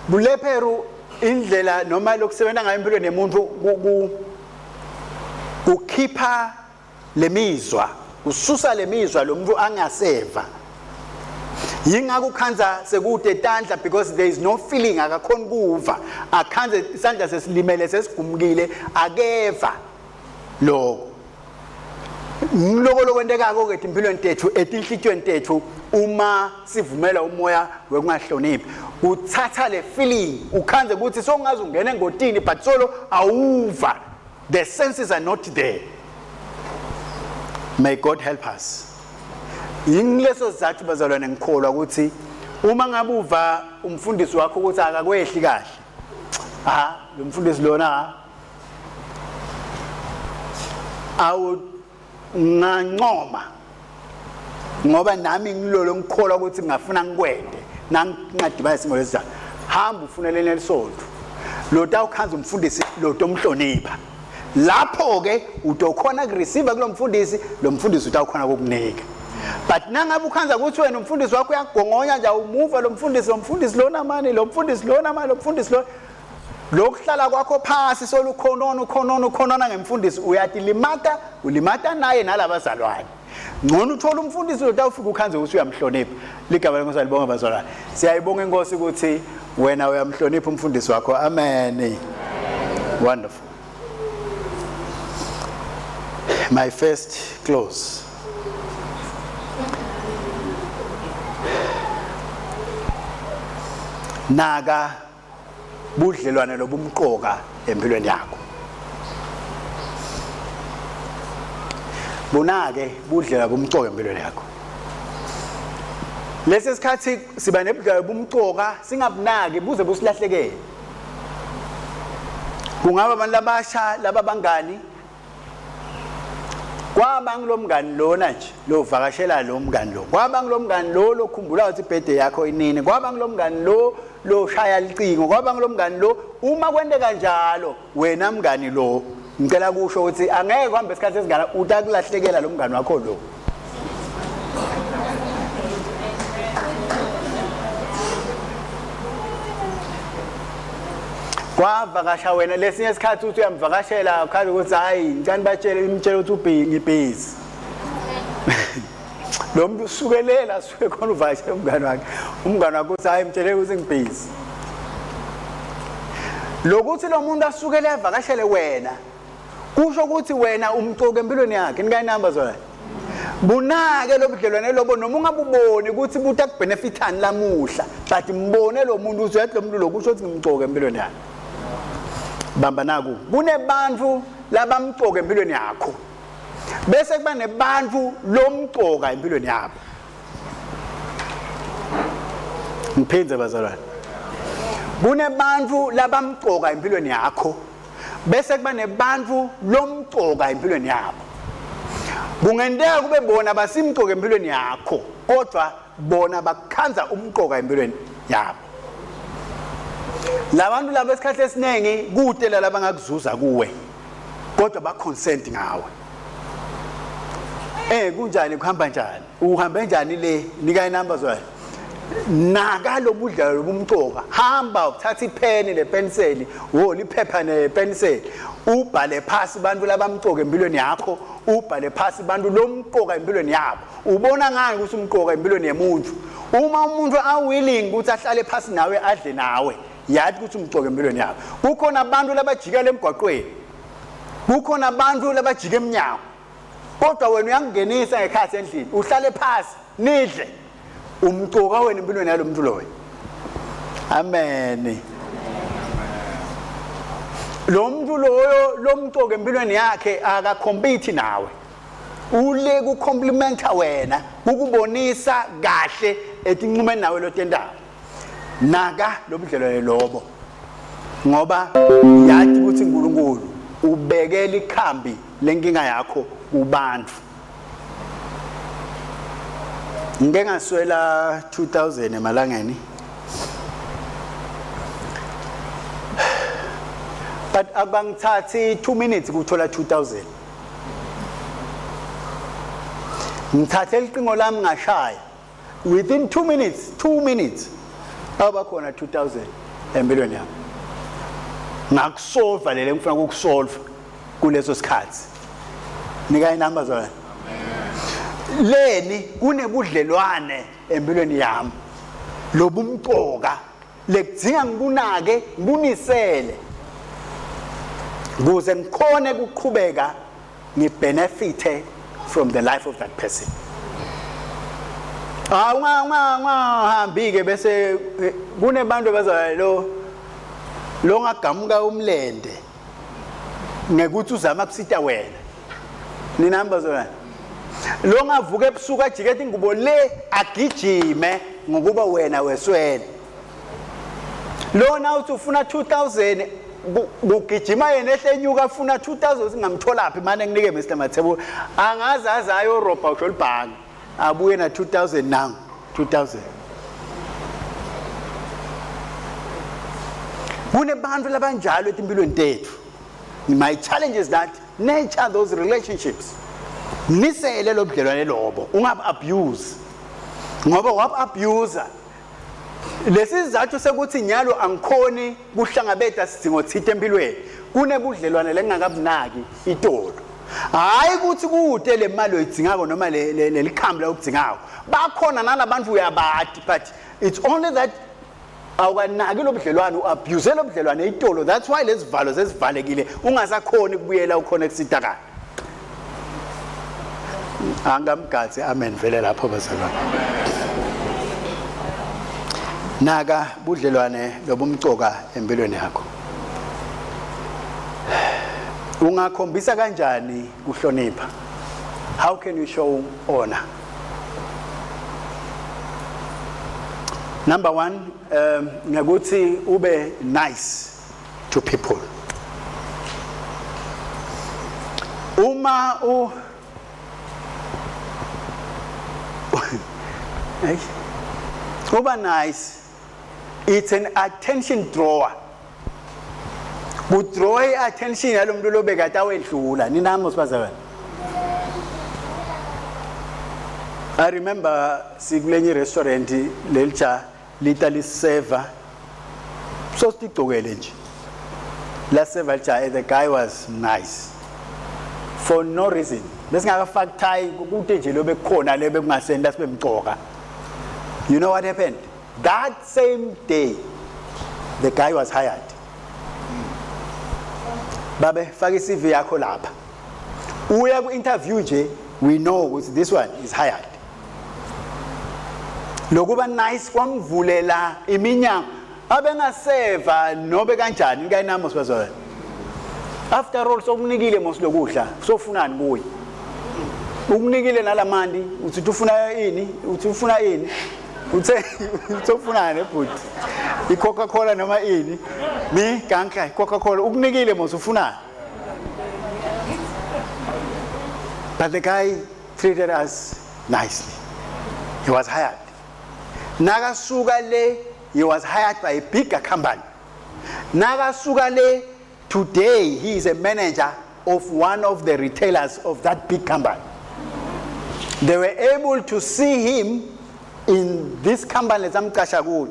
bulepheru indlela noma lokusebenza ngayo empilweni yomuntu kukhipha lemizwa ususa lemizwa lo muntu angaseva yingakho ukhanza sekude tandla because there is no feeling akakhoni kuva akhanze isandla sesilimele sesigumukile akeva lokho ngiloko lokwentekako ke empilweni tethu etinhlitiyweni tethu uma sivumela umoya wekungahloniphi uthatha le feeling ukhanze ukuthi songaze ungene engotini but solo awuva The senses are not there. May God help us. Yingileso sizathu bazalwane ngikholwa ukuthi uma ngabe uva umfundisi wakho ukuthi akakwehli kahle. Ha, lo mfundisi lona ha. Awu ngancoma ngoba nami ngilolo ngikholwa ukuthi ngingafuna ngikwende nangingadibana isimo lesinjalo. Hamba ufune lena lisonto. Lo tawukhanza umfundisi lo tomhlonipha. Lapho ke utokhona kureceive kulomfundisi, lo mfundisi utawukhona ukukunika. But nangabe ukhanza ukuthi wena umfundisi wakho uyagongonya nje awumuva lo mfundisi, lo mfundisi lona mani, lo mfundisi lona mani, lo mfundisi lo lokuhlala kwakho phasi solukhonona ukhonona ukhonona ngemfundisi uyatilimata ulimata naye nalabazalwane ngcono uthola umfundisi lotawufika ukhanze ukuthi uyamhlonipha ligama lenkosi alibonga bazalwane siyayibonga inkosi ukuthi wena uyamhlonipha umfundisi wakho amen wonderful my first close naka budlelwane lobumqoka empilweni yakho bunake budlela bumcoka empilweni yakho lesi sikhathi siba nebudlelwane bumcoka singabunaki buze busilahlekele kungaba abantu labasha laba bangani kwaba ngilomngani lona nje lo vakashela lo mngani lo kwaba ngilomngani lo lokhumbula ukuthi ibirthday yakho inini kwaba ngilomngani lo lo shaya licingo kwaba ngilomngani lo uma kwente kanjalo wena mngani lo ngicela kusho ukuthi angeke kuhambe isikhathi esingana utakulahlekela lo mngani wakho lo kwavakasha wena lesinye isikhathi uthi uyamvakashela ukhala ukuthi hayi ngicani batshele imtshele ukuthi ubhi ngibhizi lo muntu usukelela asuke khona uvakashela umngane wakhe umngane wakhe uthi hayi mtshele ukuthi ngibhizi lokuthi lo muntu asukele avakashele wena kusho ukuthi wena umcoka empilweni yakhe nikayinamba zona bunake lobudlelwane lobo noma ungabuboni ukuthi buta kubenefithani lamuhla but mbone lo muntu uthi yathi lo muntu lo kusho ukuthi ngimcoka empilweni yakhe bamba naku kunebantu labamcoka empilweni yakho bese kuba nebantu lomcoka empilweni yabo ngiphindze bazalwane kunebantu labamcoka empilweni yakho bese kuba nebantu lomcoka empilweni yabo kungenteka kube bona basimcoka empilweni yakho kodwa bona bakukhanza umcoka empilweni yabo labantu laba esikhathi esiningi kude laba bangakuzuza kuwe kodwa ba consent ngawe eh kunjani kuhamba njani uhambe njani le nika inamba zona naka lobudlalo lobumcoka hamba uthatha ipheni nepenseli wo liphepha nepenseli ubhale phasi abantu labamcoka empilweni yakho ubhale phasi abantu lomcoka empilweni yabo ubona ngani ukuthi umcoka empilweni yemuntu uma umuntu awilling ukuthi ahlale phasi nawe adle nawe yathi ukuthi umcoka empilweni yakho kukhona abantu labajikela emgwaqweni kukhona abantu labajika emnyango kodwa wena uyangingenisa ngekhathi endlini uhlale phasi nidle umcoka wena empilweni yalo muntu loyo amen lo muntu loyo lomcoka empilweni yakhe akakhompiti nawe ule kucomplimenta wena ukubonisa kahle etinqumeni nawe lotendako naka lobudlelwane lobo ngoba yathi ukuthi uNkulunkulu ubekela ikhambi lenkinga yakho kubantu ngike ngaswela 2000 emalangeni but abangithathi 2 minutes ukuthola 2000 ngithathe licingo lami ngashaya within 2 minutes 2 minutes abakhona 2000 empilweni yami ngakusolva lele ngifuna ukukusolva kuleso sikhathi nika inamba zona leni kunebudlelwane empilweni yami lobumcoka lekudzinga ngibunake ngibunisele kuze ngikhone ukuqhubeka ngibenefite from the life of that person ah unga unga ungahambi ke bese eh, kunebantu abazalwane lo lo ngagamuka umlende ngekuthi uzama kusita wena nina bazalwane lo ngavuka ebusuku ajikete ingubo le agijime ngokuba wena weswele Lona uthi ufuna 2000 kugijima yena ehle enyuka afuna 2000 singamtholaphi mane nginike Mr Mathebula angaze aze ayorobha usho libhange abuye na 2000 nangu 2000. Kunebantu labanjalo etimpilweni tethu. My challenge is that nurture those relationships, nisele lo budlelwane lobo, ungab abuse ngoba wab abuser lesizathu sekuthi nyalo angikhoni kuhlangabeta sidingo thite empilweni kunebudlelwane lengingakabunaki itolo. Hayi ukuthi kude le mali oyidzingako noma lelikhambi la ukudzingako, bakhona nalabantu uyabati, but it's only that awukanaki lobudlelwane, uabuse lobudlelwane itolo. That's why lezivalo sezivalekile, ungasakhoni kubuyela ukhona kusitakala. Angamgadzi amen vele lapho bazalwane. Naka budlelwane lobumcoka empilweni yakho. Ungakhombisa kanjani kuhlonipha? How can you show honor? Number 1, ngekuthi ube nice to people. Uma u Hey. Uba nice, it's an attention drawer. Kudraw i-attention yalo muntu lobekade awedlula. Ninami sibazalwane? I remember sikulenye restaurant lelija lita liseva so sitigcokele nje la seva lija. The guy was nice for no reason, besingakafaki tie kude nje lo bekukhona le bekungasenda sibe mcoka. You know what happened that same day? The guy was hired. Babe faka iCV yakho lapha, uya ku interview nje, we know ukuthi this one is hired. Lokuba nice kwamvulela iminyango abengaseva nobe kanjani nikayinamo sibazalwane. After all, sokunikile mos lokudla, sofunani kuye? Ukunikile nalamandi, uthi ufuna ini? Uthi ufuna ini? Uthe uthi bhuti, iCoca-Cola noma ini ni kanka iCoca-Cola ukunikile mos, ufunani? But the guy treated us nicely. He was hired. Nakasuka le, he was hired by a bigger company. Nakasuka le, today he is a manager of one of the retailers of that big company. They were able to see him in this company lesamcasha kuyo.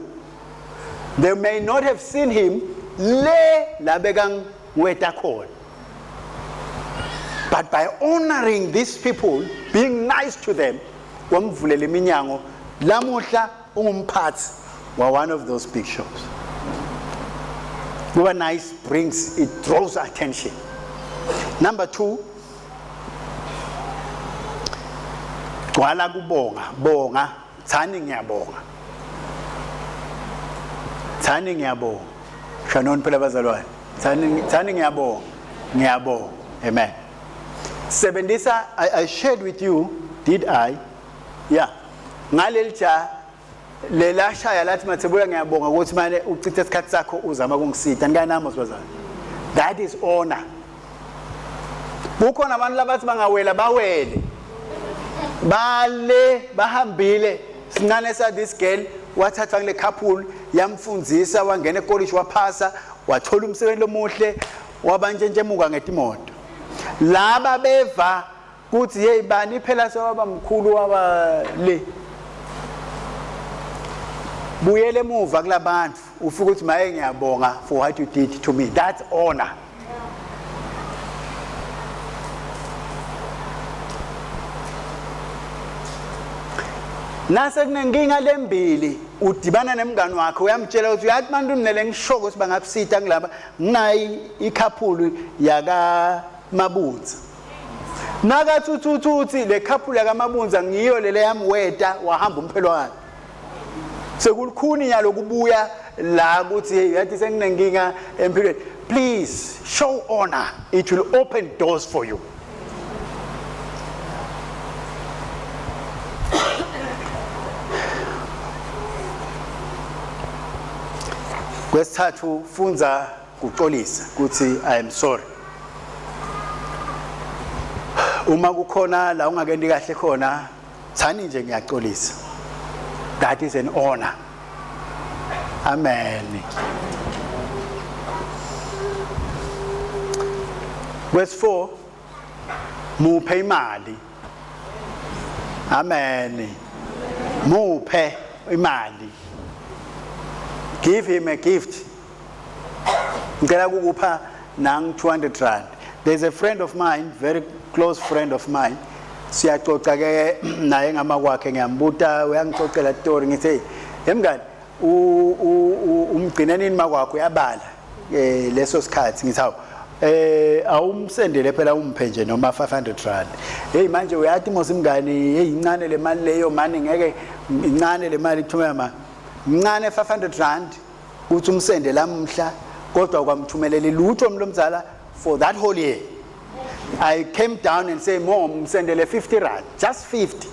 They may not have seen him le labekangweta khona, but by honoring these people, being nice to them, wamvulela iminyango. Lamuhla ungumphathi wa one of those big shops. Kuba nice brings, it draws attention. Number 2, gcwala kubonga. Bonga, thani ngiyabonga, thani ngiyabonga. Shanoni phela bazalwane, thani, thani ngiyabonga, ngiyabonga. Amen. Sebenzisa. I shared with you, did I? Yeah, ngaleli ja lelashaya lathi, "Mathebula, ngiyabonga ukuthi manje uchithe isikhathi sakho uzama kungisita." Nikanami sibazana, that is honor. Kukhona abantu labathi bangawela bawele bale bahambile. Sincane sa this girl wathathwa kule couple, yamfundzisa, wangena ekolishi, waphasa, wathola umsebenzi lomuhle, wabantshentshemuka ngetimoto. Laba beva kuthi hey bani phela sewaba mkhulu waba le. Buyele emuva kulabantu, ufike uthi, "Maye, ngiyabonga for what you did to me." That's honor. Nase kunenkinga lembili, udibana nemngani wakhe, uyamtshela ukuthi uyathi bantu mina ngisho ukuthi bangakusita kulaba, nginayi ikhaphulu yaka Mabunza. Nakathi le khaphulu yakaMabunza ngiyo lele yamweta wahamba umphelwane, sekulikhuni nyalo kubuya la kuthi hey, yathi senginenkinga empilweni. Please show honor, it will open doors for you. Kwesithathu, fundza kuxolisa kuthi I am sorry. Uma kukhona la ungakendi kahle khona, thani nje ngiyaxolisa. That is an honor. Amen. Verse 4, muphe imali. Amen. Muphe imali. Give him a gift. Ngicela ukukupha nang 200 rand. There's a friend of mine, very close friend of mine. Siyaxoxa ke naye ngama kwakhe, ngiyambuta, uyangixoxela story, ngithi hey emngani, umgcine nini makwakho, uyabala leso sikhathi, ngithi hawu, awumsendele phela, umphe nje noma 500 rand. Hey, manje uyathi mos imngani, hey, incane le mali leyo mani, ngeke, incane le mali kuthumela ma mncane 500 rand ukuthi umsende lamhla, kodwa kwamthumelela lutho mlomzala for that whole year. I came down and say, "Mom, msendele 50 rand, just 50."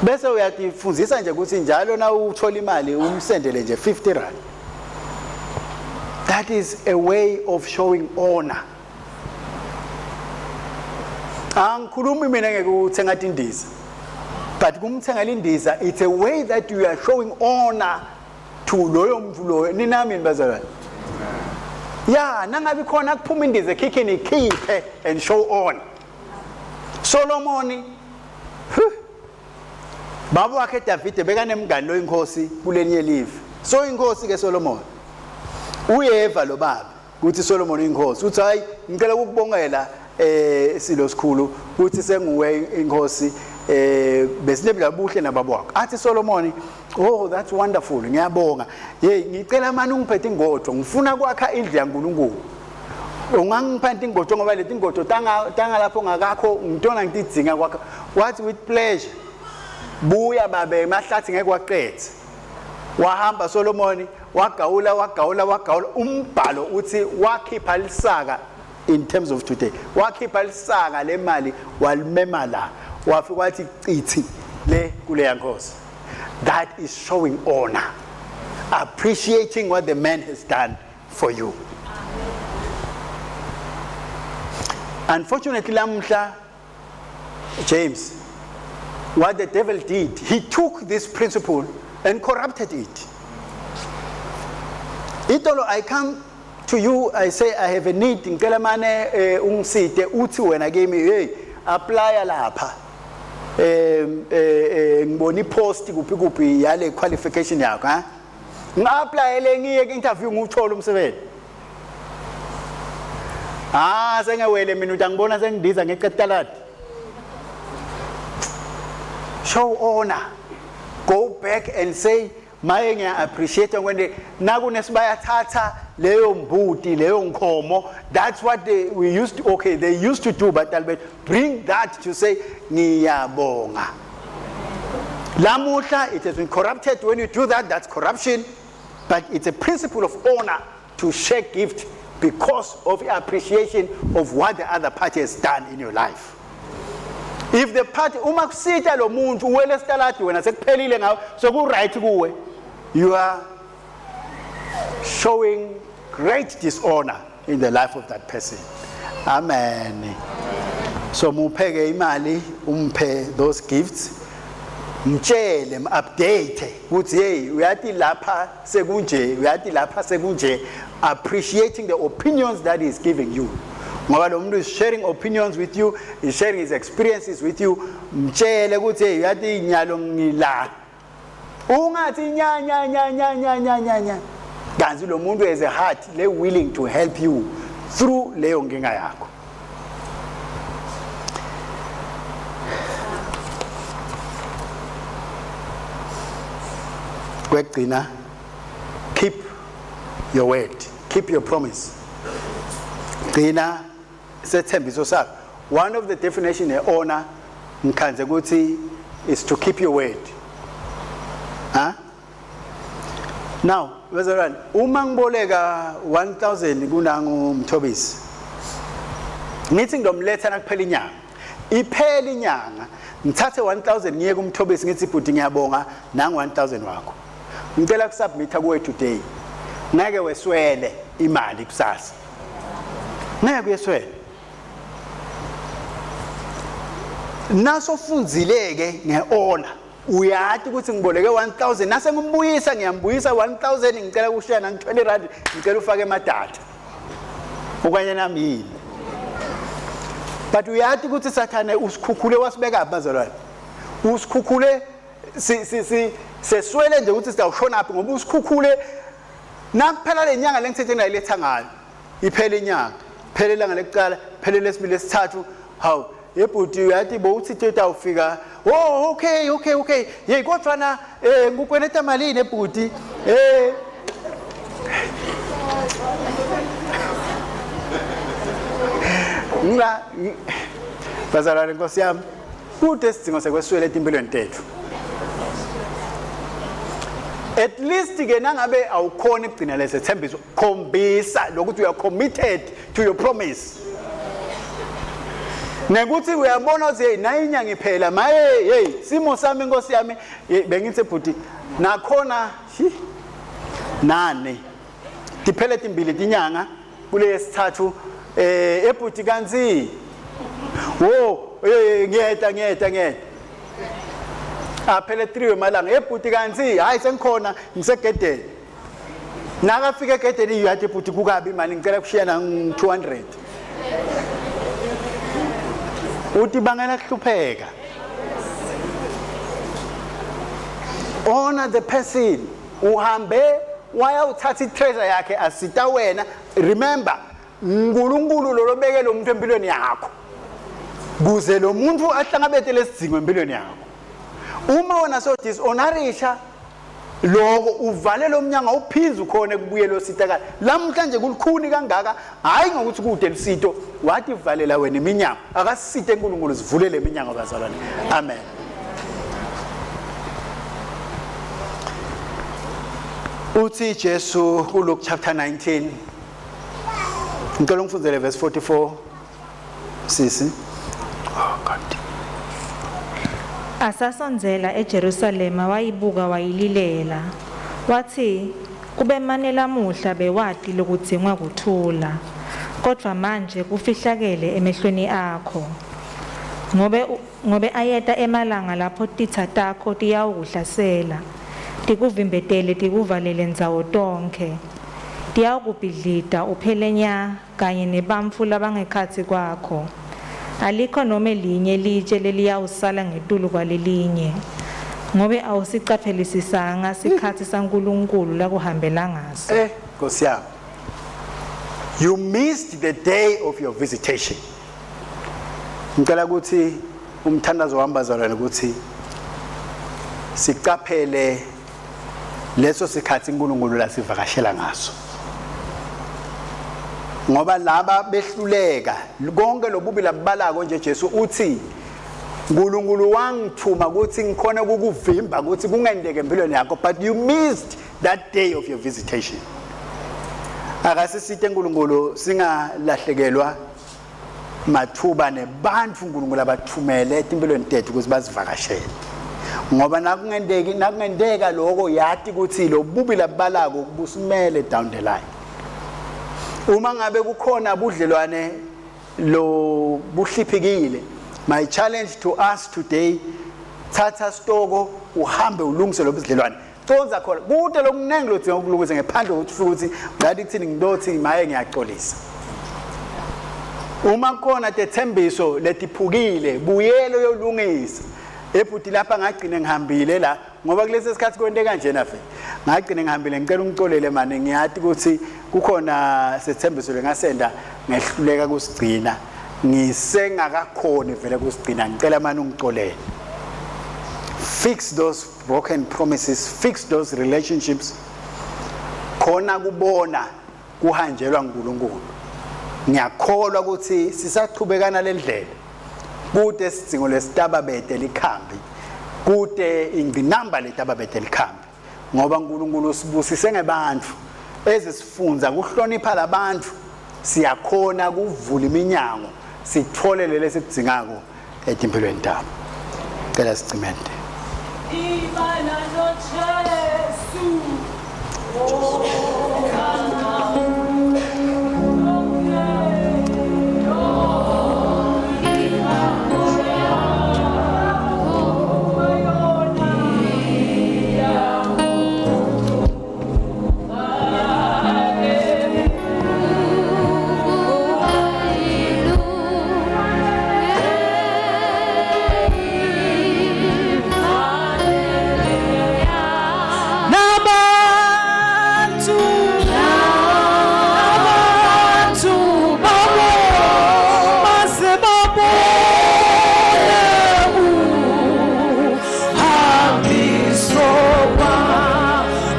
Bese uyatifundisa nje ukuthi njalo na uthola imali umsendele nje 50 rand. That is a way of showing honor. Angikhulumi mina ngeke uthenga indiza, but kumthengela indiza, it's a way that you are showing honor to loyo muntu loyo. Ninami bazalwane? Ya, nangabe khona kuphuma indiza ekhikhini, ikhiphe and show honor. Solomoni, baba wakhe Davide bekanemngani lo inkosi kulenye live. So inkosi ke Solomon uyeva lo baba ukuthi Solomon inkosi, uthi hayi, ngicela ukukubongela silo sikhulu ukuthi senguwe inkosi, besinebudla buhle nababa wakho. Athi Solomon, "Oh, that's wonderful, ngiyabonga. Hey, ngicela manje ungiphethe ingodo, ngifuna kwakha indlu yaNkulunkulu. Ungangipha ingodo ngoba leti ingodo tanga tanga lapho ngakakho ngitona ngitidzinga kwakha." Wathi, "With pleasure, buya babe, emahlathi ngeke waqedze." Wahamba Solomon, wagawula, wagawula, wagawula. Umbhalo uthi wakhipha lisaka, in terms of today, wakhipha lisaka lemali, walimema la, wafika wathi cithi le kuleya nkosi. That is showing honor, appreciating what the man has done for you. Unfortunately lamhla, James, what the devil did, he took this principle and corrupted it. Itolo I come to you, I say I have a need, ngicela mane ungisite, uthi wena kimi, "Hey, apply lapha, ngibona ipost kuphi kuphi yale qualification yakho." Ha, ngi-applyele, ngiye ku-interview, ngiwuthola umsebenzi. Ah, sengewele mina, uthi angibona sengidiza ngeqetaladi. Show honor. Go back and say, "Maye, ngiya appreciate kwende nakunesibayathatha leyo mbuti, leyo nkhomo." That's what they we used to, okay, they used to do, but Albert bring that to say ngiyabonga. Lamuhla it has been corrupted. When you do that, that's corruption, but it's a principle of honor to share gift because of appreciation of what the other party has done in your life. If the party, uma kusita lo muntu uwele esitaladi, wena sekuphelile ngawe, soku right kuwe, you are showing great dishonor in the life of that person. Amen. So mupheke imali, umphe those gifts, mtshele, update ukuthi hey, uyathi lapha sekunje, uyathi lapha sekunje, appreciating the opinions that he is giving you, ngoba lo muntu is sharing opinions with you, is sharing his experiences with you. Mtshele ukuthi hey, uyathi nyalo ngila, ungathi nya nya nya nya nya nya nya nya, kanti lo muntu has a heart le willing to help you through leyo nkinga yakho. Kwekugcina, keep your word, keep your promise. Gcina sethembiso sakho. One of the definition ye-honor ngikhanze ukuthi is to keep your word. Huh? Now bazalwane, uma ngiboleka 1000 kunangu Mthobisi, ngithi ngizomletha nakuphela inyanga, iphela inyanga, ngithathe 1000 ngiye kumthobisi, ngithi, "Bhuti, ngiyabonga, nangu 1000 wakho." Ngicela kusubmit kuwe today. Ngeke weswele imali kusasa. Ngeke uyeswele. Nasofundzile ke ngeona uyati ukuthi ngiboleke 1000 nase ngimbuyisa ngiyambuyisa 1000 ngicela kushiya nang 20 rand ngicela ufake emadatha okanye nami yini but uyati ukuthi sathane usikhukhule wasibeka bazalwane usikhukhule si si si seswele nje ukuthi sitawushona phi ngoba usikhukhule nakuphela lenyanga lengithethe ngayiletha ngayo iphele inyanga phele ilanga lekuqala phele lesibili lesithathu hawu yebhuti uyathi bowuthi titawufika oh okay okay okay yeyi kodwa na eh ngikweneta malini ebhuti eh ngila bazalwane nkosi yami kude isidingo sekweswela etimpilweni tethu at least ke nangabe awukhona ukugcina lesethembiso khombisa lokuthi you are committed to your promise nekuthi uyabona ukuthi hey nayi inyanga iphela maye hey simo sami inkosi yami bengithi bhuti nakhona nane tiphele timbili tinyanga kule yesithathu eh ebhuti kanti wo eh ngiyeta ngiyeta ngiyeta aphele 3 wemalanga ebhuti kanti hayi sengikhona ngisegedeni nakafika egedeni uyathi bhuti kukabi mani ngicela kushiya na 200 uthi bangela kuhlupheka honor the person uhambe wayawuthatha i-treasure yakhe asita wena remember uNkulunkulu lo lobeke lo muntu empilweni yakho kuze lo muntu ahlangabete lesidzingo empilweni yakho uma wena so dishonorisha lokho uvale lo mnyango awuphinzi ukhona ekubuyela ositakala lamhlanje kulukhuni kangaka hayi ngokuthi kude lusito wathi valela wena iminyango akasisite uNkulunkulu sivulele iminyango bazalwane amen uthi Jesu kuLuke chapter 19 ngicela ungifundele verse 44 sisi oh god Asasondzela eJerusalema wayibuka wayililela watsi kube mane lamuhla bewati lokudzingwa kuthula kodvwa manje kufihlakele emehlweni akho ngobe ngobe ayeta emalanga lapho titsa takho tiyawukuhlasela tikuvimbetele tikuvalele ndzawo tonkhe tiyawukubhidlita uphele nya kanye nebantfu labangekhatsi kwakho. Alikho nome linye litje leliyawusala ngetulu kwalelinye, ngobe awusicaphelisisanga sikhatsi saNkulunkulu lakuhambela ngaso. Eh, Nkosi yami. You missed the day of your visitation. Ngicela ukuthi umthandazo wami bazalwane ukuthi siqaphele leso sikhathi uNkulunkulu lasivakashela ngaso ngoba laba behluleka konke lobubi labubalako nje Jesu uthi uNkulunkulu wangithuma ukuthi ngikhona ukukuvimba ukuthi kungendeke empilweni yakho but you missed that day of your visitation akasisite uNkulunkulu singalahlekelwa mathuba nebantfu uNkulunkulu abathumele etimpilweni tethu ukuthi bazivakashele ngoba nakungendeki nakungenteka lokho yati ukuthi lobubi labalako busimele down the line uma ngabe kukhona budlelwane lo buhliphikile my challenge to us today thatha stoko uhambe ulungise lobudlelwane Conza khona kude lokuningi lodzinga ukulungisa ngephandle kokuthi ufike ukuthi ngathi kuthini ngilothi maye ngiyaxolisa. Uma kukhona tethembiso letiphukile buyele uyolungisa. Ebhuti lapha ngagcine ngihambile la ngoba kulesi sikhathi kwente kanjena fe. Ngagcine ngihambile ngicela ungicolele mane ngiyati ukuthi kukhona sethembiso lengasenda ngehluleka kusigcina. Ngisengakakhoni vele kusigcina ngicela mane ungicolele. Fix those broken promises fix those relationships khona kubona kuhanjelwa uNkulunkulu ngiyakholwa ukuthi sisachubekana lendlela kude isidingo lesitaba bete likhambi kude ingqinamba letaba bete likhambi ngoba uNkulunkulu usibusise ngebantu ezisifunza kuhlonipha labantu siyakhona kuvula iminyango sithole lele sikudzingako etimpilweni tabo cela sicimente Ibala noJesu. Nabantu abantu babo baze babone uhambiso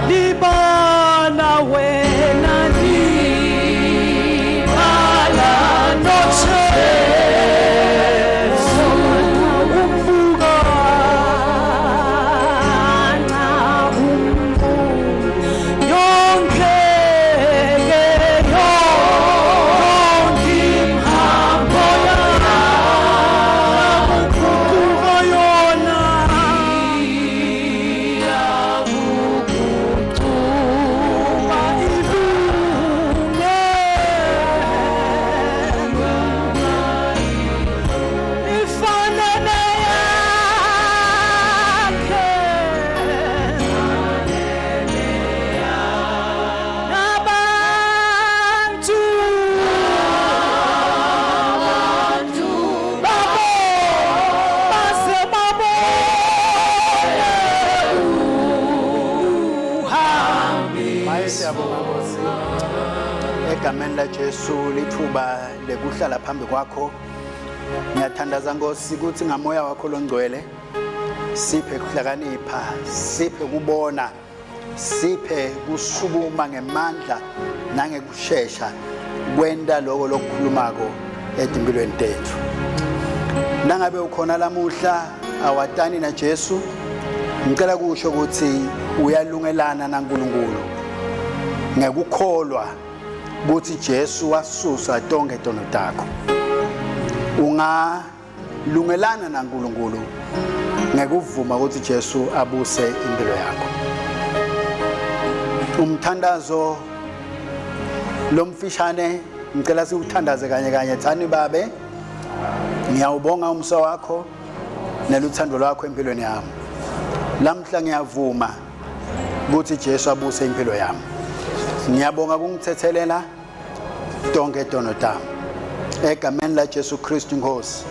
libala wena libala noJesu umbuka yonke yonke imhambo yakuguquka yona iyakuguquka ilunge ifana neyakhe nabantu babo baze babone uhambi Maye siyabonga Nkosi. Egameni laJesu lithuba lekuhlala phambi kwakho. Ngiyathandaza Nkosi ukuthi ngamoya wakho longcwele siphe kuhlakanipha, siphe kubona, siphe kusukuma ngemandla nangekushesha kwenta lokho lokukhulumako etimpilweni tethu. Nangabe ukhona lamuhla awatani na Jesu, ngicela kusho ukuthi uyalungelana naNkulunkulu ngekukholwa ukuthi Jesu wasusa tonke tono takho. Ungalungelana naNkulunkulu ngekuvuma ukuthi Jesu abuse impilo yakho. Umthandazo lomfishane ngicela siwuthandaze kanye kanye thani babe ngiyawubonga umsa wakho neluthando lwakho empilweni yami. Lamhla ngiyavuma ukuthi Jesu abuse impilo yami. Ngiyabonga kungithethelela tonke tono tami. Egameni la Jesu Kristu Nkosi.